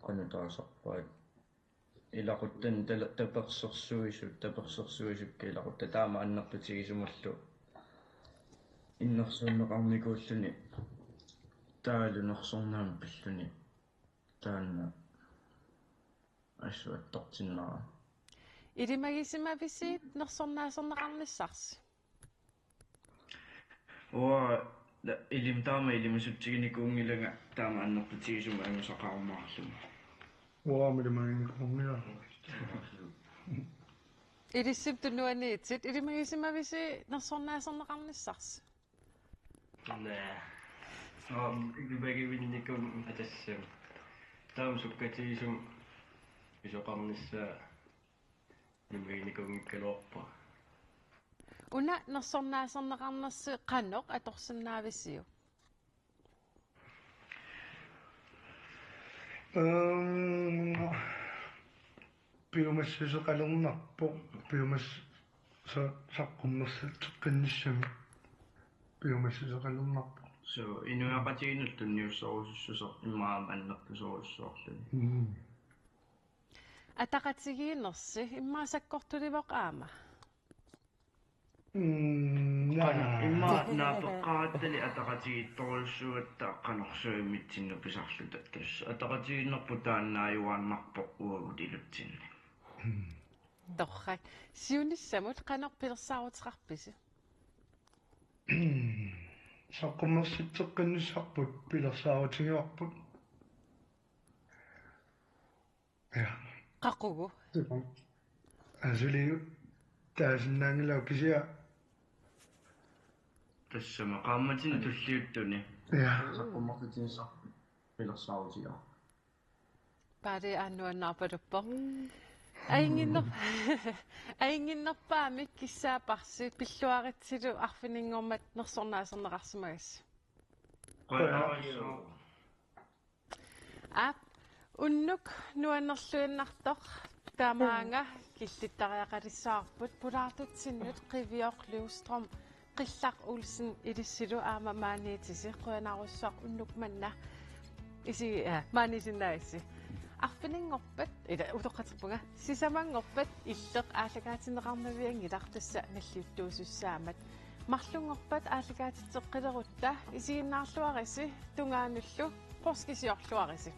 Qanoq taasarpaat. ilaquttani tala-, tapersersuisut, tapersersuisukka ilaquttat taama annertutigisumullu innersuunneqarnikuulluni taavalu nersornaamik pilluni taanna assut attortinnarami. Ilimagisimavisi nersornaaserneqarnissarsi? Uanga, da-, ilim-, taama ilimasutsiginikuunngilanga taama annertutigisumik angusaqarumaarlunga. Uanga ilimaginikuunngilanga. Ilissip tunuaniitsit, ilimagisimavisi nersornaaserneqarnissarsi? Naa. Aam, ilimagivinnikun atassam. Taama sukkatigisumik pisoqarnissaa ilimaginikuunngikkaluarpara. Una nersornaaserneqarnersi qanoq atorsinnaavisiuk? Ehm, piumassuseqalernarpoq, piumas-, sa-, saqqummersitseqqinnissami piumassuseqalernarpoq. So, inuiaqatigiinnut tunniussorusussuseq immaqa aamma annertusorujussuarluni. Mm. Ataqatigiinnersi immaqa sakkortulivoq aamma? Mm, qanoq, naa. Immaqa naapeqqaarattali ataqatigiittorujussuugatta qanoq suumitsinnut pisarluta. Tassa ataqatigiinnerput taannaajuaannarpoq uagut ilutsinni. Mm. Torrak. Siunissamut qanoq pilersaaruteqarpisi? Saqqummersitseqqinnissarput pilersaarutigivarput. Ja. Qaqugu? Super. Asuli taasinnaanngilagut kisianni. Tassami qaammatini tulliuttuni. Ja. Saqqummersitinissaq pilersaarutigaarput. Paali aamma nuannaarpaluppoq. Ajunnginner-, ajunnginnerpaamik kissaaparsi pilluaritsilu arfininngormat nersornaaserneqarsimagassi. Qujanarsuaq. Aap, unnuk nuannerluinnartoq tamaanga killittariaqalissavarput pulaartitsinnut Qivioq Løvstrøm Qillaq Olsen ilissilu aamma maaniitisi, qujanarsuaq unnuk manna isi-, aa, maaniisinnaagassi. Arfininngorpat, ila utoqqatserpunga, sisamanngorpat Illeq aallakaatinneqarnavianngilaq tassa nalliuttuusussaammat. Marlunngorpat aallakaatitseqqilerutta isiginnaarluarisi tungaanullu poorskisiorluarisi.